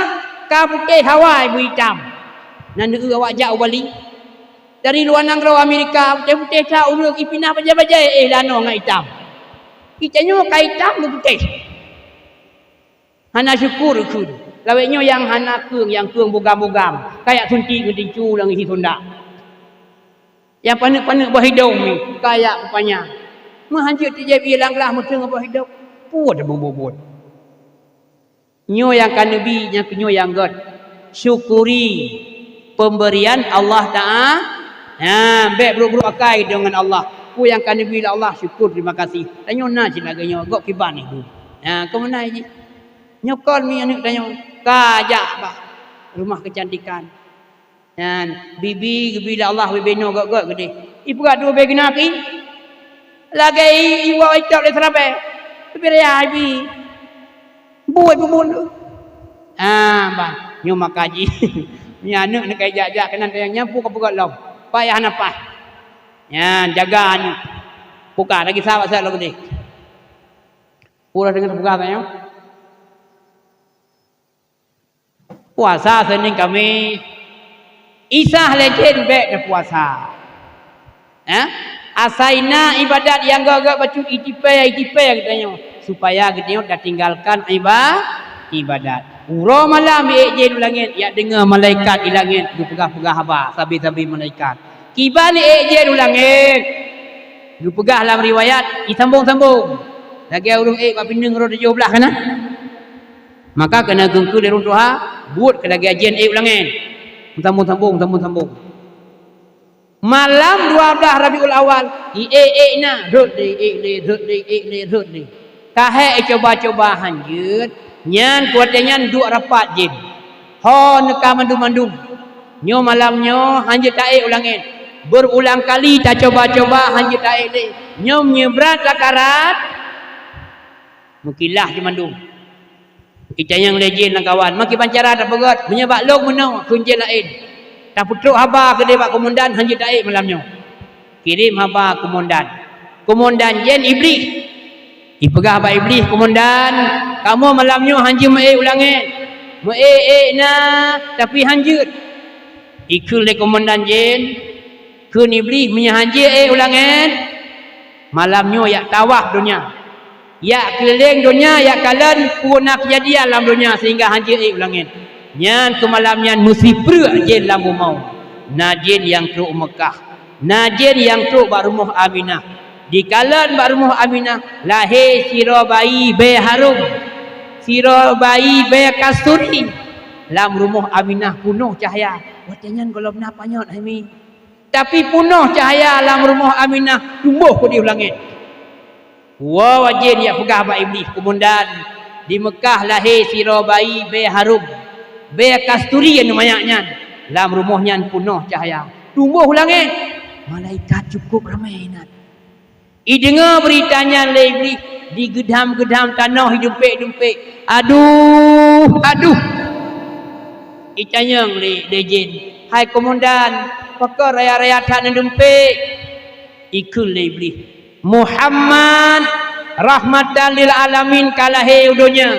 ka putéh hawa beu itam. Na neu awak jak u Bali. Dari luwa nanggroe Amerika, putéh-putéh that ureuëng ipinah bajée-bajée éh lanoe ngon itam. Itanyoe ka itam beu putéh. Hana syukur kheun. Lawét nyoe nyang hana keueng, nyang keueng bugam-bugam. Ka jak suntik ngon tincu lam isi sundak. Nyang paneuk-paneuk boh hidong nyoe, ka jak peupanyang. Meuhan jeuet tijép ié lam glah meuteung boh hidong. Peue tabubuet-buet? Nyoe nyang ka neubi, nyang keu nyoe nyang gét. Syukuri pemberian Allah Taala. Ha, bék brok-brok akai deungon Allah. Peue nyang ka neubi lé Allah, syukur, terima kasih. Tanyoe na cit lagée nyoe, gok kiban ibu. Ha, keu meunan jih. Nyoe kon mi aneuëk tanyoe, ka jak bak rumah kecantikan. Nyan, bibi geubi lé Allah bibinoe gét-gét geudeh. Ipeugah dua bée geunak i. Lagée i, iwoe itôb lé seurabée. Bibiraya ibi. Buet bumun tu. Ah, bah, nyoe maka jih. Nyan aneuëk neukai jak-jak keunan tayang nyan peue ka peugét lom. Payah na paih. Nyan, jaga aneuëk. Buka lagi sahabat-sahabat lom geudeh. Uroe deungon teupeugah tanyoe. Puasa Senin Kamis. Isa lé jén bék teupuasa. Eh? Asai na ibadat nyang gét-gét bacut itipée-itipée geutanyoe, supaya geutanyoe tatinggalkan iba-, ibadat. Uroe malam ék jén u langét, jak deungoe malaikat di langét geupeugah-peugah haba sabe-sabe malaikat. Kiban ék jén u langét. Geupeugah lam riwayat, isambong-sambong. Lagée ureuëng ék bak pineung roh tujoh blaih kana. Maka keuneuk geungkeue lé ureuëng tuha, buet keu lagée jén ék u langét. Sambong-sambong, sambong-sambong. Malam dua blaih Rabiul Awal, i ék-ék na, rhot lé, ék lé, rhot lé, ék lé, rhot lé. Ka hék icoba-coba han jeuet, nyan kuatée nyan duek rapat jén. Ho neuka mandum-mandum. Nyoe malam nyoe han jeuet taék u langét. Berulang kali tacoba-coba hana jeuet taék lé. Nyoe meunyoe brat sakarat, meukilah cit mandum. Itanyong lé jén lam kawan, makiban cara tapeugét, meunyoe bak lôn meunoe, kheun jén laén. Tapeutrok haba keudéh bak kumandan, hana jeuet taék malam nyoe. Kirém haba kumandan. Kumandan jén Iblih. Ipeugah bak Iblih, "Kumandan, kamoe malam nyoe hana jeuet meuék u langét. Meuék-ék na, tapi hana jeuet." Ikheun lé kumandan jén, kheun Iblih, "Meunyoe hana jeuet ék u langét, malam nyoe jak tawaf donya. Jak keuliléng donya, jak kalon peue na keujadian lam donya sehingga hana jeuet ék u langét." Nyan keu malam nyan meusipreuk jén lam bumoe. Na jén nyang trok u Meukah. Na jén nyang trok bak rumoh Aminah. Dikalon bak rumoh Aminah, lahé sidroe bayi bèe harôm, sidroe bayi bèe kasturi. Lam rumoh Aminah peunoh cahya. Watèe nyan gohlom na panyöt hai mi. Tapi peunoh cahya lam rumoh Aminah, tumboh keudéh u langét. Woe jén jak peugah bak Iblih, "Kumandan, di Meukah lahé sidroe bayi bèe harôm, bèe kasturi aneuk manyak nyan. Lam rumoh nyan peunoh cahya, tumboh u langét." Malaikat cukôp ramé inan. Ideungoe beurita nyan lé Iblih, digeudam-geudam tanoh, idumpék-dumpék. "Aduh, aduh!" Itanyong lé, lé jén, "Hai kumandan, pakon raya-raya that neudumpék?" Ikheun lé Iblih, "Muhammad rahmatan lil alamin ka lahé u donya.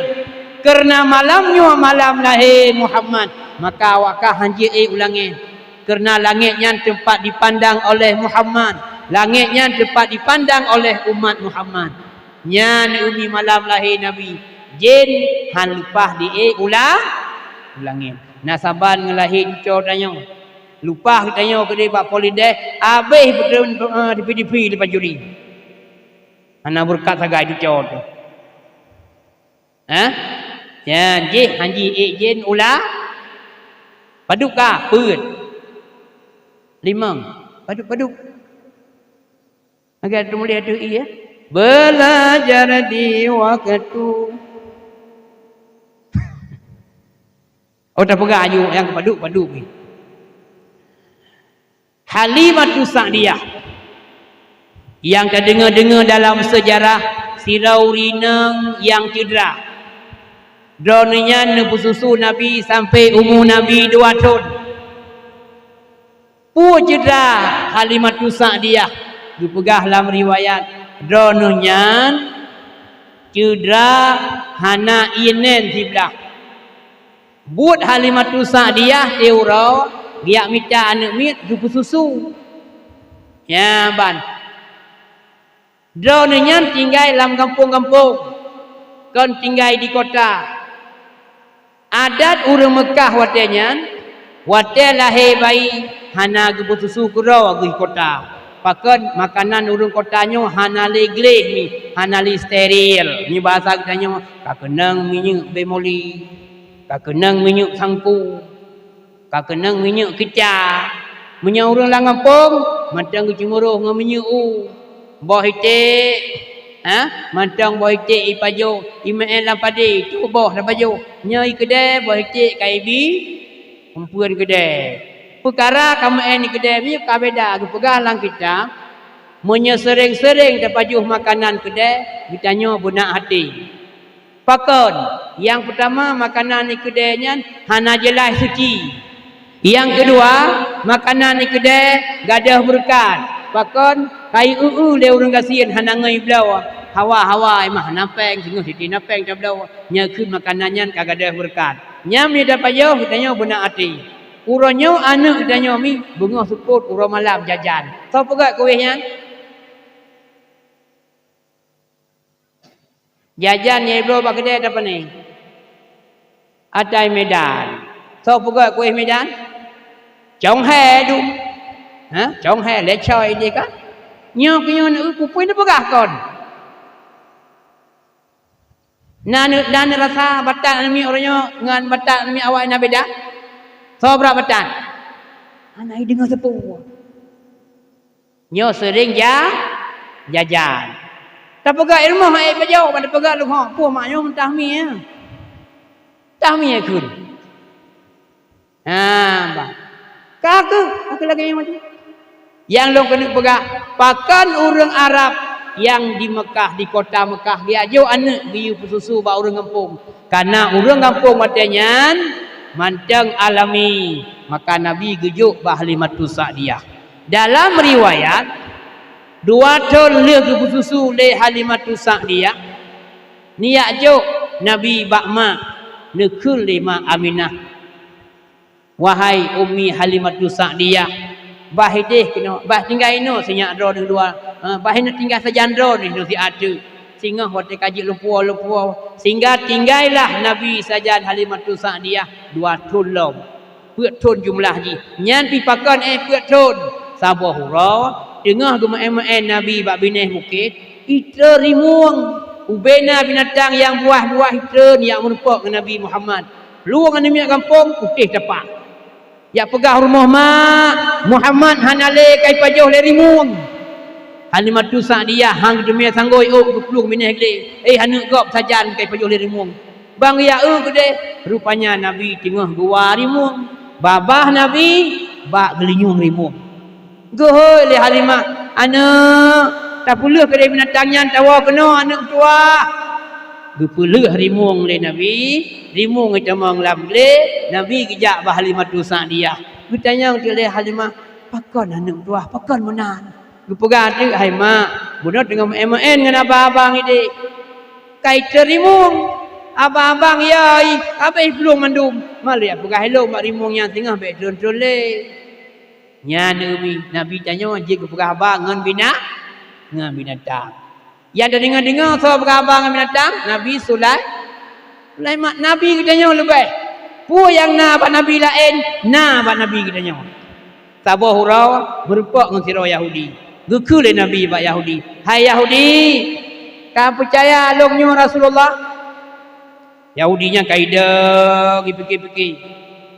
Kareuna malam nyoe malam lahé Muhammad, maka awak kah hana jeuet ék u langét. Kareuna langét nyan teumpat dipandang oleh Muhammad, langét nyan teumpat dipandang oleh umat Muhammad." Nyan u mi malam lahé Nabi, jén han leupah di ék u la-, u langét. Na saban ngon lahé cucoe tanyoe. Leupah geutanyoe keudéh bak polideh, abéh beutôi, eh, dipi-dipi lé pancuri. Hana beureukat sagai cucoe teuh. Hah? Nyan jih han jih ék jén u la-, padub ka, peuet. Limong. Padub, padub. Agak teumuléh ateueh ié, ya. Belajar di waktu. Oh, tapeugah aju nyang padub-padub ni. Halimatus Sa'diyah. Nyang tadeungoe-deungoe dalam seujarah, sidroe ureueng inong nyang ceudrah. Droeneuh nyan neupeususu Nabi sampai umu Nabi dua thon. Peue ceudrah Halimatus Sa'diyah? Geupeugah lam riwayat, droeneuh nyan ceudrah hana ié nèn siblah. Buet Halimatus Sa'diyah siuroe geujak mita aneuk miet geupeususu. Nyan ban. Droeneuh nyan tinggai lam gampông-gampông, kon tinggai di kota. Adat ureueng Meukah watèe nyan, watèe lahé bayi hana geupeususu keudroe geuh kota. Pakon makanan ureueng kota nyoe hana lé gleh mi, hana lé steril. Nyoe bahasa geutanyoe, ka keunong minyeuk bemoli, ka keunong minyeuk sangku. Ka keunong minyeuk keuca. Meunyoe ureueng lam gampông, mantong geuceumeuroh ngon minyeuk u. Boh iték, ha? Mantong boh iték ipajoh, imeu'en lam padé, tuboh lam pajoh. Nyoe ikeudèe boh iték ka ibi, umpeuen keudèe. Peukara ka meu'en ikeudèe minyeuk ka beda, geupeugah lam kitab, meunyoe seuréng-seuréng tapajoh makanan keudèe, geutanyoe beunak até. Pakon? Nyang peutama, makanan ikeudèe nyan hana jeulaih suci. Nyang keudua, makanan ikeudèe gadôh beureukat. Pakon? Ka ieu-eu lé ureueng gasien hana ngoi bloe. Hawa-hawa mah hana péng, singoh siti na péng tabloe. Nyan kheun makanan nyan ka gadôh beureukat. Nyan meunyoe tapajoh, geutanyoe beunak até. Uroe nyoe aneuk geutanyoe mi beungoh seupôt uroe malam jajan. Soe peugöt kuéh nyan? Jajan nyang ibloe bak keudè ata pane? Ata i Medan. Soe peugöt kuéh Medan? Cong He dum. Ha? Cong He, lé coe idéh ka? Nyoe keu nyoe, na peue neupeugah kon? Na neu-, na neurasa batat aneuk miet uroe nyoe ngon batat aneuk miet awak na beda? Soe brat batat? Hana jideungoe sapeue. Nyoe seuréng ja-, jajan. Tapeugah ilmu hai pajoh, ban tapeugah leuhoe, peue mak nyoe meutah mie, ya? Tah mie kheun. Ha, bah. Ka keuh, ka keuh lagèe nyoe macam. Nyang lôn keuneuk peugah, pakon ureuëng Arab nyang di Meukah, di kota Meukah, geujok aneuëk geuyue peususu bak ureuëng gampông? Kareuna ureuëng gampông watée nyan mantong alami, maka Nabi geujok bak Halimatus Sa'diyah. Dalam riwayat, dua thon lheueh geupeususu lé Halimatus Sa'diyah, neujak jok Nabi bak mak, neukheun lé mak Aminah, "Wahai Ummi Halimatus Sa'diyah, bah ideh keunoe, bah tinggai inoe sinyak droeneuh dua, eh, bah inoe tinggai sajan droeneuh inoe siat teuk, singoh watée ka jeuet lumpuo-lumpuo, sehingga tinggailah Nabi sajan Halimatus Sa'diyah dua thon lom." Peuet thon jumlah jih. Nyan pih pakon éh peuet thon? Saboh uroe, teungoh geumeu'en-meu'en Nabi bak binéh bukét, itreun rimueng. Ubena binatang nyang buah-buah itreun jak meurumpok ngon Nabi Muhammad. Plueng aneuk miet gampông, putéh tapak. Jak peugah rumoh mak, Muhammad hana lé, ka ipajoh lé rimueng. Halimatus Sa'diyah han geuteumé sanggoe ôk geuplueng binéh glé, éh aneuk gob sajan ka ipajoh lé rimueng. Ban geujak eu keudeh, rupanya Nabi teungoh geuwa rimueng. Babah Nabi bak geulinyueng rimueng. Geuhôi lé Halimah, "Aneuk, tapeulheueh keudeh binatang nyan tawoe keunoe, aneuk meutuwah." Geupeulheueh rimueng lé Nabi, rimueng geutamong lam glé, Nabi geujak bak Halimatus Sa'diyah. Geutanyong teuk lé Halimah, "Pakon aneuk meutuwah, pakon meunan?" Geupeugah teuk, "Hai mak, bunoe teungoh meu'en-meu'en ngon abang-abang ideh. Ka itreun rimueng, abang-abang ya ih, habéh plueng mandum. Ma lé jak peugah ilôn bak rimueng nyan singoh bék treun-treun lé." Nyan Nabi, Nabi tanyoe jeuet geupeugah haba ngon bina-, ngon binatang. Nyang tadeungoe-deungoe soe peugah haba ngon binatang, Nabi Sulai-, Sulaiman. Nabi geutanyoe leubeh. Peue nyang na bak nabi laén, na bak nabi geutanyoe. Saboh uroe meurumpok ngon sidroe Yahudi. Geukheun lé Nabi bak Yahudi, "Hai Yahudi, ka peucaya lôn nyoe Rasulullah?" Yahudi nyan ka idong, geupiké-piké,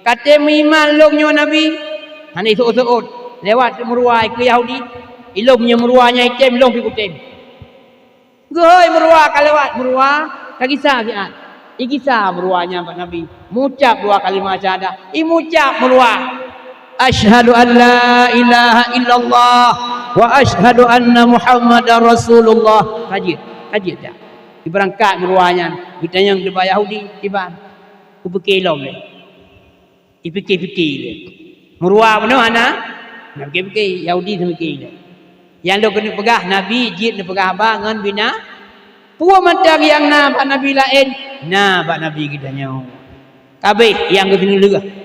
"Ka tem meuiman lôn nyoe Nabi?" Hana iseuôt-seuôt, lewat meuruwa keu Yahudi. "Ilôn nyoe meuruwa nyang item, lôn pih kutem." Geuhôi meuruwa ka lewat, meuruwa ka gisa siat. Igisa meuruwa nyan bak Nabi. Mucab dua kalimah syahadah. Imucab meuruwa, "Asyhadu an la ilaha illallah wa asyhadu anna Muhammadar Rasulullah." Ka jeuet, ka jeuet dak? Ibeurangkat meuruwa nyan, geutanyong teuk bak Yahudi, "Kiban? Kupiké lom lé." Ipiké-piké lé. Meuruwa bunoe hana, na piké-piké, Yahudi seumiké lé. Nyang lôn keuneuk peugah, Nabi jeuet neupeugah haba ngon bina-, peue mantong nyang na bak nabi laén, na bak nabi geutanyoe. Ka abéh nyang geuteuneulheueh.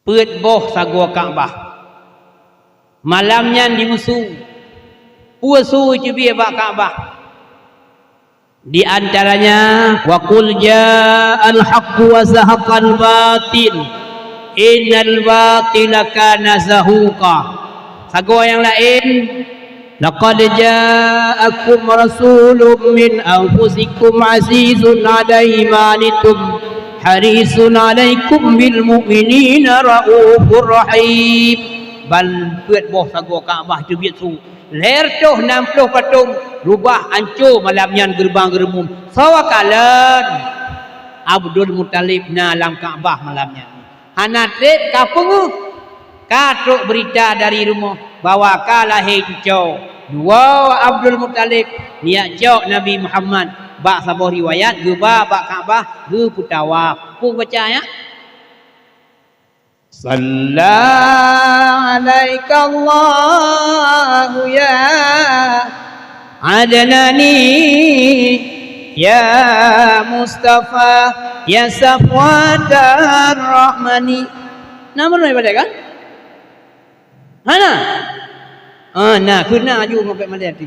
Peuet boh sagoe Ka'bah. Malam nyan dimusu. Peue su teubiet bak Ka'bah? Di antaranya, "Wa qul ja'al haqqu wa zahaqal batil, innal batila kana zahuqa." Sagoe nyang laén, "Laqad ja'akum rasulun min anfusikum azizun 'alaihi ma 'anittum harisun 'alaikum bil mu'minina raufur rahim." Ban peuet boh sagoe Ka'bah teubiet su. Lhèe reutôh nam ploh patong rubah anco malam nyan geureubang-geureumum. Soe kalon? Abdul Muthalib na lam Ka'bah malam nyan. Hana trép ka peungeuh. Ka trok beurita dari rumoh bahwa ka lahé cucoe. Dua Abdul Muthalib neujak cok Nabi Muhammad. Bak saboh riwayat geuba bak Ka'bah geupeutawaf. Peue baca ya? Salla 'alaika Allahu ya Adnani, ya Mustafa, ya Safwatar Rahmani. Na meurunoe ibadat kan? Hana? Ah, na, kheuna aju ngon pek malèe tu.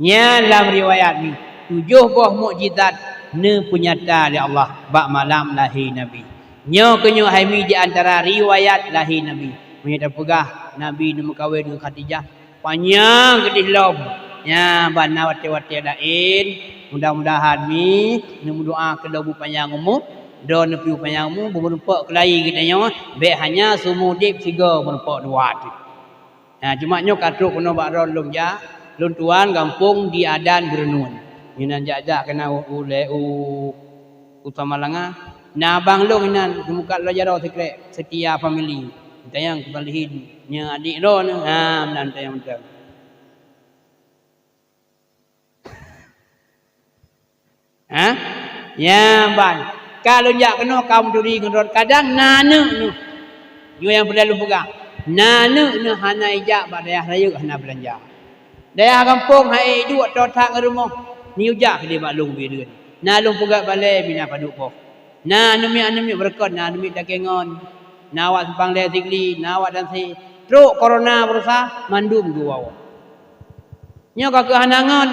Nyan lam riwayat nyoe, tujoh boh mukjizat neupeunyata lé Allah bak malam lahé Nabi. Nyoe keuh nyoe hai mi di antara riwayat lahé Nabi. Meunyoe tapeugah Nabi neumeukawen ngon Khadijah, panyang keudeh lom. Nyan ban na watèe-watèe laén, mudah-mudahan mi neumeudoa keu lôn beupanyang umu-, Droeneuh piôh panyang umu, beumeurumpok keulayi geutanyoe, bèk hanya seumudeb sigoe meurumpok dua teuk. Nah, cuma nyoe ka trok keunoe bak droeneuh lôn jak, lôn tuan gampông di Adan Beureunuen. Nyoe nan jak-jak keunan u, u, u, u Samalanga. Na abang lôn inan, geumukat lom jaroe sikrek, Setia Family. Tanyong keu Salihin, nyoe adik droeneuh, ha, meunan tanyong mantong. Ha? Nyan ban. Ka lôn jak keunoe ka meuturi ngon droeneuh. Kadang na aneuk neuh. Nyoe nyang peureulèe lôn peugah. Na aneuk neuh hana ijak bak dayah rayeuk hana beulanja. Dayah gampông han ék duek toe that ngon rumoh. Neujak keudéh bak lôn Bireuen. Na lôn peugah balèe mina padub boh. Na aneuk miet-aneuk miet beureukat, na aneuk miet Takengon. Na awak Simpang Lhèe Sigli, na awak Danse. Trok corona beurusa mandum geuwoe. Nyoe ka keuh hana ngon.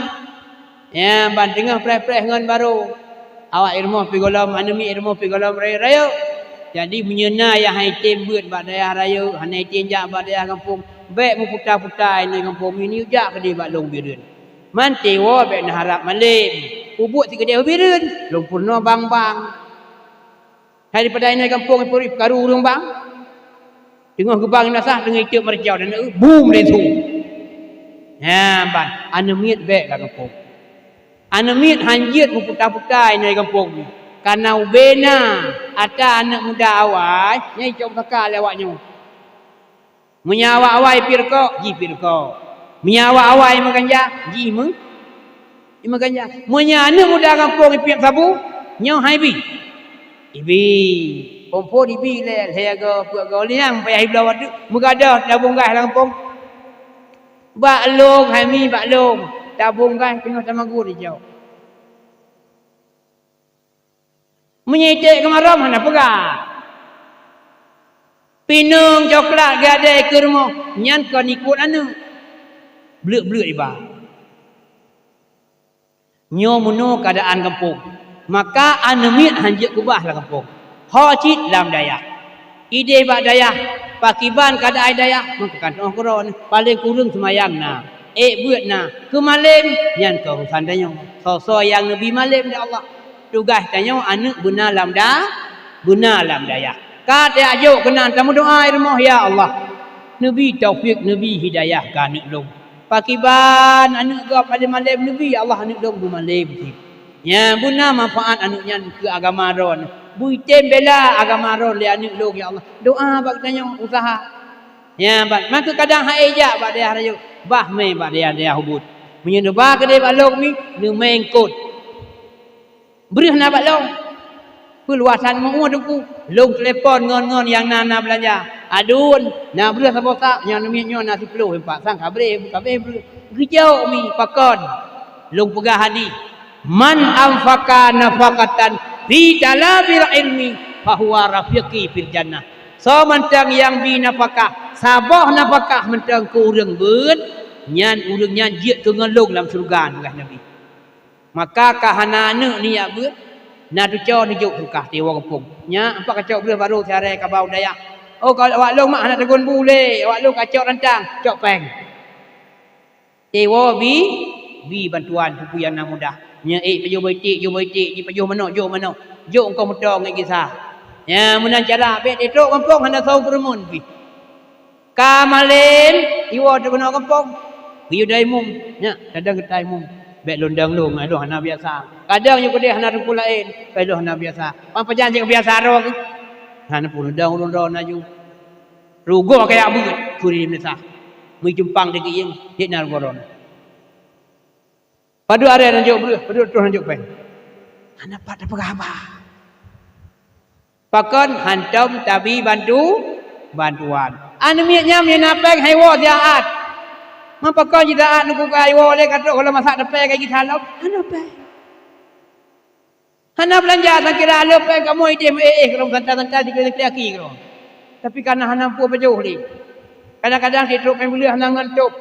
Nyan ban teungoh preh-preh ngon barô. Awak i rumoh pih gohlom, aneuk miet i rumoh pih gohlom rayeuk-rayeuk. Jadi, meunyoe na nyang han item beuet bak dayah rayeuk, hana item jak bak dayah gampông, bèk meuputa-puta inoe gampông, meuneuk jak keudéh bak lôn Bireuen. Mantong woe bèk neuharab malém. Peubuet sikeudéh u Bireuen, lôn peurunoe bang-bang. Hai daripada inoe gampông, peurunoe peukaru ureueng bang. Teungoh geubang inoe sah, teungoh iteuk meureucau dan, eh, bum lé su. Nyan ban, aneuk miet bèk lam gampông. Aneuk miet han jeuet meuputa-puta inoe gampông. Kareuna ubé na ata aneuk muda awai, nyan icok saka lé awak nyoe. Meunyoe awak awai pih rukok, jih pih rukok. Meunyoe awak awai meuganja, jih meu-, meuganja. Meunyoe aneuk muda gampông ipiep sabu, nyoe han ibi. Ibi. Phôn-phôn ibi lé, lhèe go, peuet go, lheuh nyan payah ibloe watèe. Meugadôh tabông gas lam gampông. Bak lôn, hai mi bak lôn. Tabông gas teungoh tamagun ijok. Meunyoe iték keumarôm hana peugah. Pineung coklat geuadai keu rumoh, nyan kon ikot aneuk. Bleuet-bleuet iba. Nyoe meunoe keuadaan gampông. Maka aneuk miet han jeuet keubah lam gampông. Ho cit lam dayah. Idéh bak dayah, pakiban keuadaan dayah, meukeukantong keudroe, paleng kureueng seumayang na, ék beuet na, keu malém, nyan keu urusan tanyoe. Soe-soe nyang neubi malém lé Allah. Tugaih tanyoe aneuk beuna lam da-, beuna lam dayah. Ka tajak jok keunan tameudoa i rumoh, "Ya Allah, neubi taufik, neubi hidayah keu aneuk lôn." Pakiban aneuk gob malém-malém neubi, ya Allah, aneuk lôn beumalém cit. Nyan beuna manfaat aneuk nyan keu agama droeneuh. Beuitem bela agama droeneuh lé aneuk lôn, ya Allah. Doa bak geutanyoe useuha. Nyan ban, maka kadang han ék jak bak dayah rayeuk, bah mé bak dayah-dayah ubit. Meunyoe neuba keudéh bak lôn mi, neumé eungkôt. Breueh na bak lôn. Peuluwasan meu-ueh teungku, lôn teulepon ngon-ngon nyang na, na beulanja. Aduen, na breueh saboh sak, nyang neumiet nyoe na siplôh empat sang ka breueh, ka breueh breueh. Geujok mi pakon. Lôn peugah hadih, "Man anfaqa nafaqatan fi talabil ilmi, fahuwa rafiqi fil jannah." Soe mantong nyang bi nafakah, saboh nafakah mantong keu ureueng beuet, nyan ureueng nyan jeuet keu ngon lôn lam syeuruga, peugah Nabi. Maka ka hana aneuk neujak beuet, na teucok neujok seudekah, tewoe gampông. Nyak, empat kacok breueh barô siaré kabau dayah. Oh, ka awak lôn mak hana teugôn bu lé, awak lôn kacok rantang, cok péng. Tewoe bi, bi bantuan peue-peue nyang na mudah. Nyak, ék pajoh boh iték, joh boh iték, jipajoh manok, joh manok. Jok eungkôt moto ngon gisa. Nyan meunan cara, bèk tetrok gampông hana soe peureumeun pih. Ka malém, iwoe teuk keunoe gampông. Geuyue dai mum, nyak, kadang geutai mum. Bèk lôn dang lôn, lôn hana biasa. Kadang nyoe keudéh hana teungku laén, bèk lôn hana biasa. Pan pajan cit biasa droe keuh. Hana pun dang ulôn droe laju. Rugoe kaya beuet, kuri meunasah. Meucumpang dikeue, cit na rugoe droe. Padub aré neujok breueh, padub troh neujok péng. Hana pat tapeugah haba. Pakon hantom tabi bantu, bantuan. Aneuk miet nyan meunyoe na péng han iwoe siat. Man pakon jisaat neukuk ka iwoe lé ka trok gohlom masak teupée ka jisalom, hana péng. Hana beulanja, sangkira le péng kamoe idéh meu-éh-éh keudroe, santa-santa sikli-sikli aki keudroe. Tapi kana hana mampu pajoh lé. Kadang-kadang sitrok péng buleuen hana ngon top.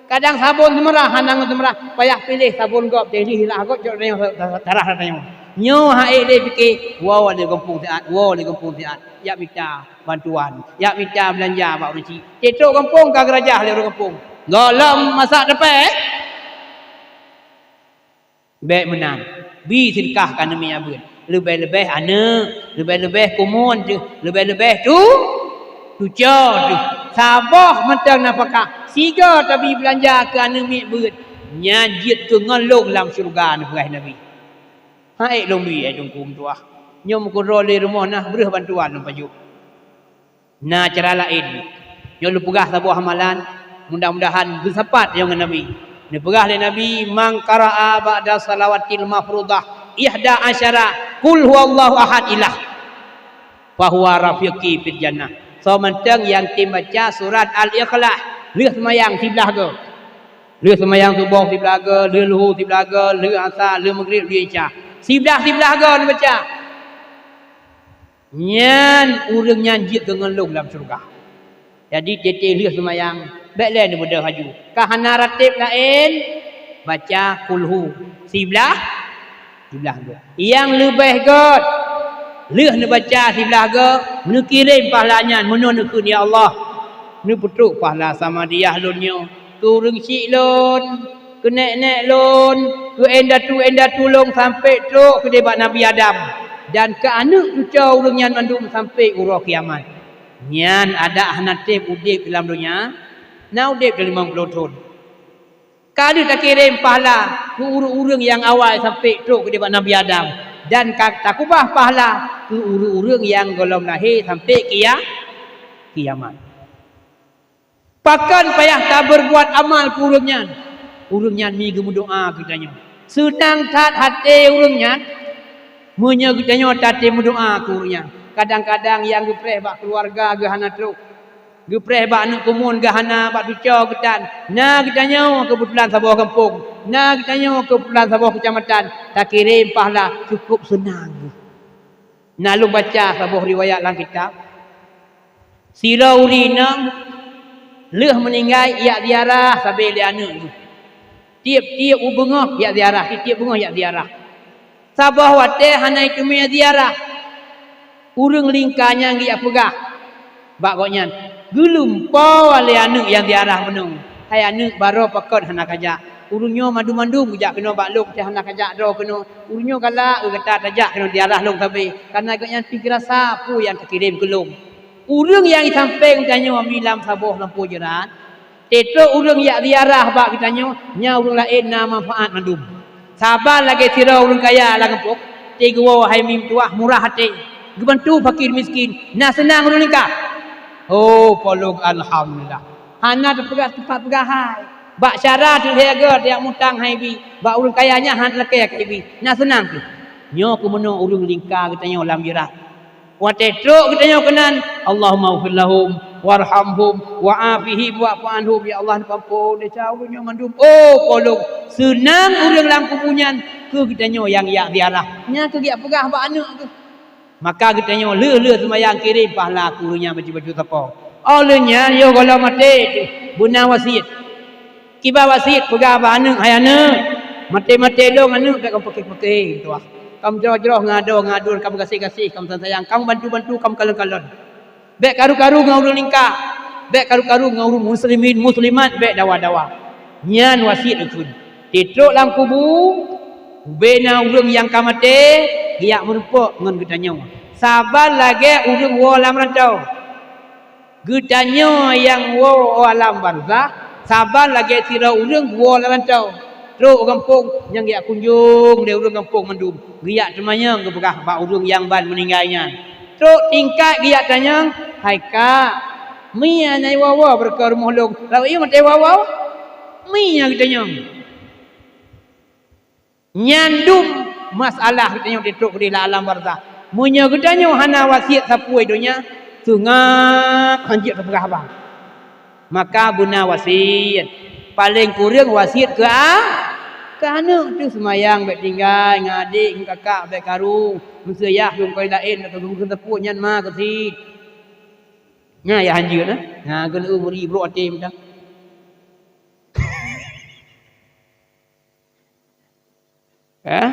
Kadang sabon seumeurah hana ngon seumeurah, payah piléh sabon gob, jadi hilah gob cok tanyoe tarah tanyoe. Nyoe han ék lé pike, woe lé gampông siat, woe lé gampông siat. Jak mita bantuan, jak mita beulanja bak ureueng chik. Sitrok gampông ka geurajah lé ureueng gampông. Gohlom masak teupée. Bék meunan, bi seudeukah keu aneuk miet abeuet. Leubeh-leubeh aneuk, leubeh-leubeh kumuen teuh, leubeh-leubeh tu, tuco teuh. Saboh mantong nafakah, sigo tabi beulanja keu aneuk miet beuet, nyan jeuet keu ngon lôn lam syeuruga, neupeugah Nabi. Han ék lôn bi, hai Teungku meutuah. Nyoe meukeudroe lé rumoh na, breueh bantuan lôn pajoh. Na cara laén. Nyoe lôn peugah saboh amalan, mudah-mudahan geusapat nyoe ngon Nabi. Neupeugah lé Nabi, "Man qara'a ba'da salawatil mafruḍah ihda asyara qul huwallahu ahad ilah, fahuwa rafiqi fil jannah." Soe mantong nyang tem baca surat Al-Ikhlas lheueh seumayang siblaih goe. Lheueh seumayang suboh siblaih goe, lheueh luhu siblaih goe, lheueh asa, lheueh meugrib, lheueh isya. Siblaih-siblaih goe neubaca. Nyan ureuëng nyan jeuet keu ngon lôn lam syeuruga. Jadi, tieb-tieb lheueh seumayang, bék lé neubeudôh laju. Ka hana rateb laén, baca kulhu siblaih, siblaih goe. Nyang leubeh göt, lheueh neubaca siblaih goe, neukirém pahala nyan meunoe neukheun, "Ya Allah, neupeutrok pahala samadiyah lôn nyoe keu ureuëng syik lôn, keu nék-nék lôn, keu indatu-indatu lôn sampoe trok keudeh bak Nabi Adam, dan keu aneuëk cucoe ureuëng nyan mandum sampoe uroe kiamat." Nyan adak hana tem udeb lam donya, na udeb di limong ploh thon. Ka lheueh takirém pahala keu ureuëng-ureuëng nyang awai sampoe trok keudeh bak Nabi Adam, dan ka takeubah pahala keu ureuëng-ureuëng nyang gohlom lahé sampoe kia-, kiamat. Pakon payah tabeurbuat amal keu ureuëng nyan? Ureuëng nyan mi geumeudoá keu geutanyoe. Seunang that até ureuëng nyan, meunyoe geutanyoe tatem meudoá keu ureuëng nyan. Kadang-kadang nyang geupreh bak keuluwarga geuh hana trok. Geupreh bak aneuëk keumuen geuh hana, bak cucoe geuh tan. Na geutanyoe keubeutôlan saboh gampông, na geutanyoe keubeutôlan saboh keucamatan, takirém pahala, cukup seunang geuh. Na lôn baca saboh riwayat lam kitab, sidroe ureuëng inong lheueh meuninggai jak ziarah sabe lé aneuëk geuh. Tieb-tieb u beungoh jak ziarah, tieb-tieb beungoh jak ziarah. Saboh watée hana jiteumé ziarah, ureuëng lingka nyan geujak peugah bak gobnyan, "Geulumpoe lé aneuëk nyang ziarah meunoe. Hai aneuëk, baroe pakon hana kajak? Ureuëng nyoe mandum-mandum geujak keunoe bak lôn, teuh hana kajak droe keunoe. Ureuëng nyoe galak keu gata tajak keunoe ziarah lôn sabe, kareuna gobnyan pih geurasa peue nyang takirém keu lôn." Ureuëng nyang jisampéng tanyoe mi lam saboh lampôh jeurat, teutrok ureuëng jak ziarah bak geutanyoe, nyan ureuëng laén na manfaat mandum. Saban lagée sidroe ureuëng kaya lam gampông, teuh geuwoe hai mi meutuah murah até, geubantu fakir miskin, na seunang ureuëng lingka. Oh, polong alhamdulillah. Hana teupeugah teumpat peugah hai. Bak syara teuh lhée goe tajak mutang hai bi, bak ureuëng kaya nyan hana teulakée keu bi, na seunang kheueh. Nyoe keumeunoe ureuëng lingka geutanyoe lam jeurat. Watée trok geutanyoe keunan, "Allahumma ighfir lahum, warhamhum, wa'afihim, wa'fu anhum." Ya Allah, neupeuampôn desya ureuëng nyoe mandum. Oh, polong, seunang ureuëng lam kubu nyan keu geutanyoe nyang jak ziarah. Nyan keuh geujak peugah bak aneuëk geuh. Maka geutanyoe lheueh-lheueh seumayang kirém pahala keu ureuëng nyan bacut-bacut sapo. Óh lheueh nyan, yoh gohlom maté teuh, beuna wasiet. Kiban wasiet peugah bak aneuëk, "Hai aneuëk, maté-maté lôn aneuëk, bék kamoe paké-paké meutuah. Kamoe jroh-jroh ngon adoe ngon aduen, kamoe gaséh-gaséh, kamoe sayang-sayang, kamoe bantu-bantu, kamoe kalon-kalon. Bék karu-karu ngon ureuëng lingka, bék karu-karu ngon ureuëng muslimin muslimat, bék dawa-dawa." Nyan wasiet geukheun. Teutrok lam kubu, ubena ureuëng nyang ka maté geujak meurumpok ngon geutanyoe, saban lagée ureuëng woe lam rantau. Geutanyoe nyang woe u alam barzakh, saban lagée sidroe ureuëng woe lam rantau. Trok u gampông, nyang geujak kunjong lé ureuëng gampông mandum, geujak teumanyong geupeugah bak ureuëng nyang ban meuninggai nyan. Trok tingkat geujak tanyong, "Hai kak, minya nyang woe-woe beureukah rumoh lôn, lawa ié maté woe-woe? Minya geutanyong." Nyan dum masalah geutanyoe teutrok keudeh lam alam barzakh. Meunyoe geutanyoe hana wasiet sapeue donya, seungab hanjeuet teupeugah haba. Maka beuna wasiet. Paleng kureueng wasiet keu a-, keu aneuëk teuh seumayang bék tinggai, ngon adék, ngon kakak bék karu, meuseu yah lôn keu laén, bék keu geuseupôt nyan ma keusit. Nyan yah hanjeuet, eh? Nyan keuneuk meuri brok até meudah. Eh?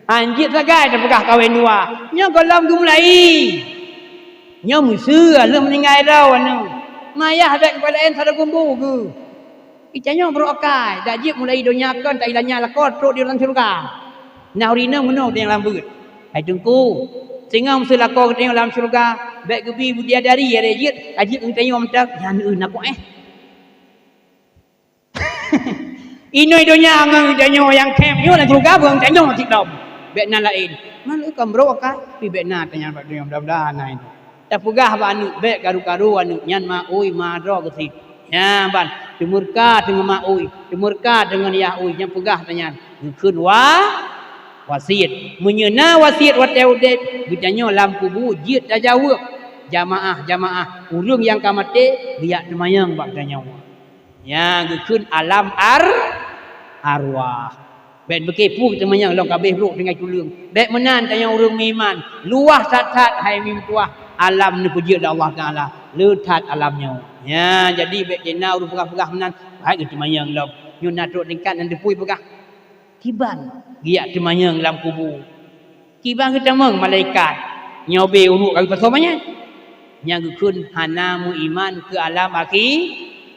Hanjeuet sagai teupeugah kawén dua. Nyoe gohlom geumulai. Nyoe meuseu lheueh meuninggai droe aneuëk. Mayah bék keu laén sada gumbu geuh. Ica nyoe brok akai, dak jeuet mulai donya kon, ta ilanya lakoe trok di dalam syeuruga. Nah, ureuëng inong meunoe nyang lam beuet. Hai Teungku, singoh meuseulako geutanyoe lam syeuruga, bék geubi bidadari ya jeuet, ka jeuet geutanyoe mantong, nyan na poh éh. Inoi donya ngon tanyoe nyang khém nyoe lam syeuruga, beuh tanyoe cit lom. Bék na laén. Man kon brok ka, tapi bék na tanyan bak donya, mudah-mudahan na itu. Tapeugah bak aneuk, bék karu-karu aneuk nyan ma ui ma droe geusit. Nyan ban, teumeurka teungoh ma ui, teumeurka teungoh yah ui, nyan peugah tanyan. Geukheun wa-, wasiet. Meunyoe na wasiet watée udeb, geutanyoe lam kubu jeuet tajaweueb. Jamaah-jamaah, ureuëng nyang ka maté, geujak teumanyong bak geutanyoe. Nyan geukheun alam ar-, arwah. Bék beukeupue teumanyong lom ka abéh brok tinggai tuleueng. Bék meunan tanyoe ureuëng meuiman. Luwah that-that hai meutuah alam neupeujeuet lé Allah Taala. Le that alam nyoe. Nyan jadi bék jina ureuëng peugah-peugah meunan. Hai geuteumanyong lom. Nyoe na trok tingkat nyang teupui peugah. Kiban geujak teumanyong lam kubu. Kiban geutamong malaikat, nyoe bé uruek kami pasoe manyang. Nyang geukheun hana meuiman keu alam akhi-,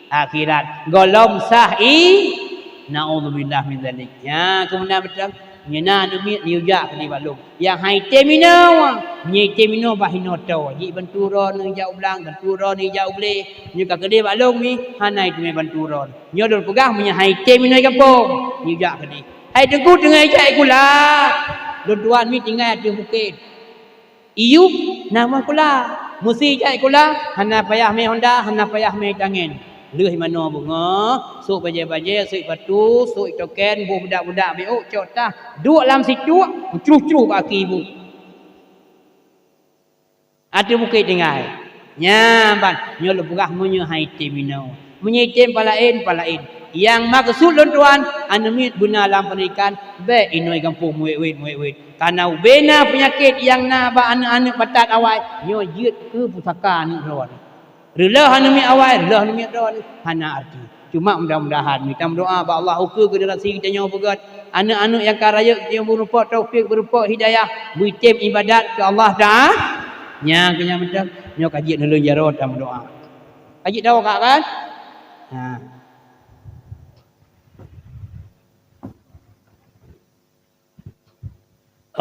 akhirat. Gohlom sah i-, naudzubillah min dzalik. Nyan keumeunang beutôi. Nyoe na aneuk miet neujak keudeh bak lôn. Nyang hai tem inoe, nyoe tem inoe bah inoe toe. Jih bantu droeneuh jak u blang, bantu droeneuh jak u glé. Nyoe ka keudeh bak lôn mi, hana iteumé bantu droeneuh. Nyoe lôn peugah meunyoe hai tem inoe gampông, neujak keudeh. Hai Teungku teungoh jak kula. Lôn tuan mi tinggai ateueh bukét. Iyup na meuh kula. Meusi jak kula, hana payah mé honda, hana payah mé tangen. Lheueh manoe beungoh, sôk bajée-bajée, sôk batu, sôk token, boh budak-budak béuk, cok tah, duek lam situek, meucruh-cruh bak aki ibu. Ateueh bukét tinggai. Nyan ban, nyoe lôn peugah meunyoe hai tem inoe. Meunyoe tem palaén, palaén. Nyang meukeusut lôn tuan, aneuk miet beuna lam peundidikan, bék inoe gampông meuwét-wét, meuwét-wét. Kareuna ubé na peunyakét nyang na bak aneuk-aneuk batat awai, nyoe jeuet keu pusaka aneuk droe. Reuloh aneuk miet awai, reuloh aneuk miet droe, hana arti. Cuma mudah-mudahan mita meudoa bak Allah ukeue generasi geutanyoe beugét, aneuk-aneuk nyang ka rayeuk geutanyoe meurumpok taufik, meurumpok hidayah, beutem ibadat keu Allah Taala. Nyang keu nyang mantong, nyoe ka jeuet neulheueh jaroe tameudoa. Ka jeuet dawa ka kan? Ha.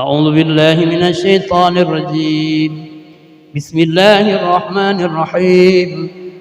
أعوذ بالله من الشيطان الرجيم. بسم الله الرحمن الرحيم.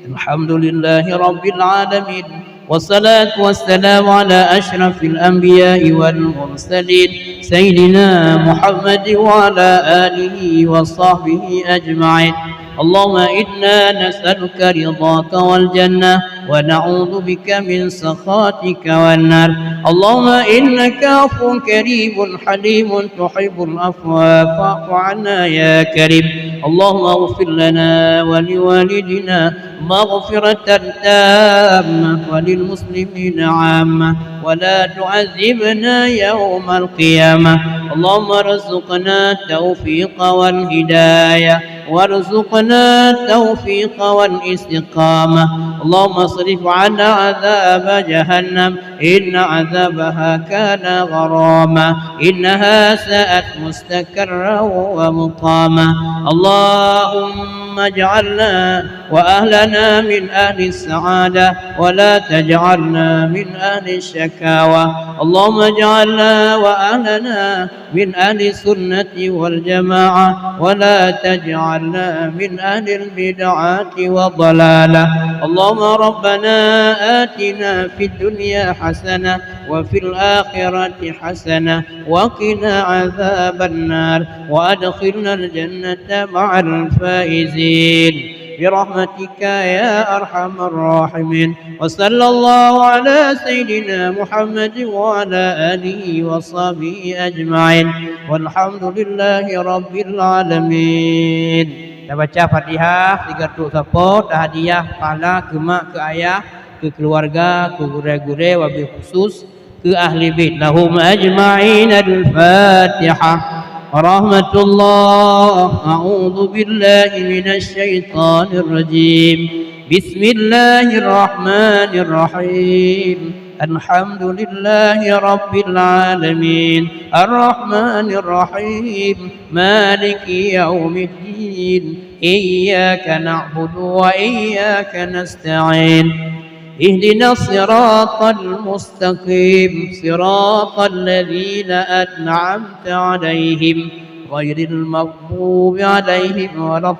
الحمد لله رب العالمين. والصلاة والسلام على أشرف الأنبياء والمرسلين سيدنا محمد وعلى آله وصحبه أجمعين. اللهم إنا نسألك رضاك والجنة ونعوذ بك من سخطك والنار. اللهم إنك عفو كريم حليم تحب العفو فاعف عنا يا كريم. اللهم اغفر لنا ولوالدينا مغفرة تامة وللمسلمين عامة ولا تعذبنا يوم القيامة. اللهم ارزقنا التوفيق والهداية وارزقنا التوفيق والاستقامة. اللهم اصرف عنا عذاب جهنم إن عذابها كان غراما إنها ساءت مستقرا ومقاما. اللهم اجعلنا وأهلنا من أهل السعادة ولا تجعلنا من أهل الشكاوى. اللهم اجعلنا وأهلنا من أهل السنة والجماعة ولا تجعلنا من أهل البدعة والضلالة. اللهم ربنا آتنا في الدنيا حسنة وفي الآخرة حسنة وقنا عذاب النار وأدخلنا الجنة مع الفائزين برحمتك يا أرحم الراحمين. وصلى الله على سيدنا محمد وعلى آله وصحبه أجمعين. والحمد لله رب العالمين. Tabaca Fatihah sigoe trok sapo, tahadiah pahala keu mak, keu ayah, keu keuluwarga, keu gurée-gurée, wabil khusus keu ahli bait lahum ajma'in. Al-Fatihah. Rahmatullah. A'udzu billahi minasy syaithanir rajim. Bismillahirrahmanirrahim. Alhamdulillahi rabbil alamin. Arrahmanirrahim. Maliki yaumiddin. Iyyaka na'budu wa iyyaka nasta'in. اهدنا الصراط المستقيم، صراط الذين أنعمت عليهم، غير المغضوب عليهم ولا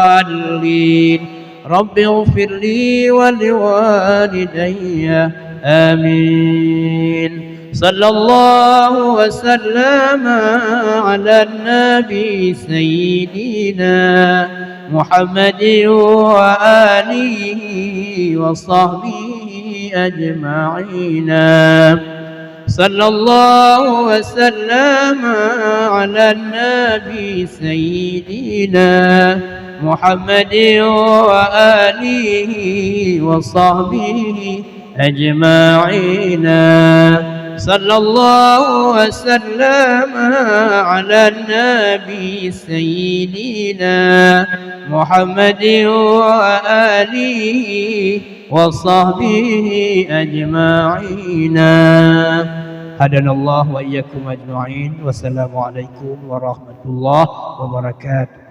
الضالين. رب اغفر لي ولوالدي. آمين. صلى الله وسلم على النبي سيدنا محمد وآله وصحبه أجمعين. صلى الله وسلم على النبي سيدنا محمد وآله وصحبه أجمعين. صلى الله وسلم على النبي سيدنا محمد وآله وصحبه أجمعين. هدانا الله وإياكم أجمعين. والسلام عليكم ورحمة الله وبركاته.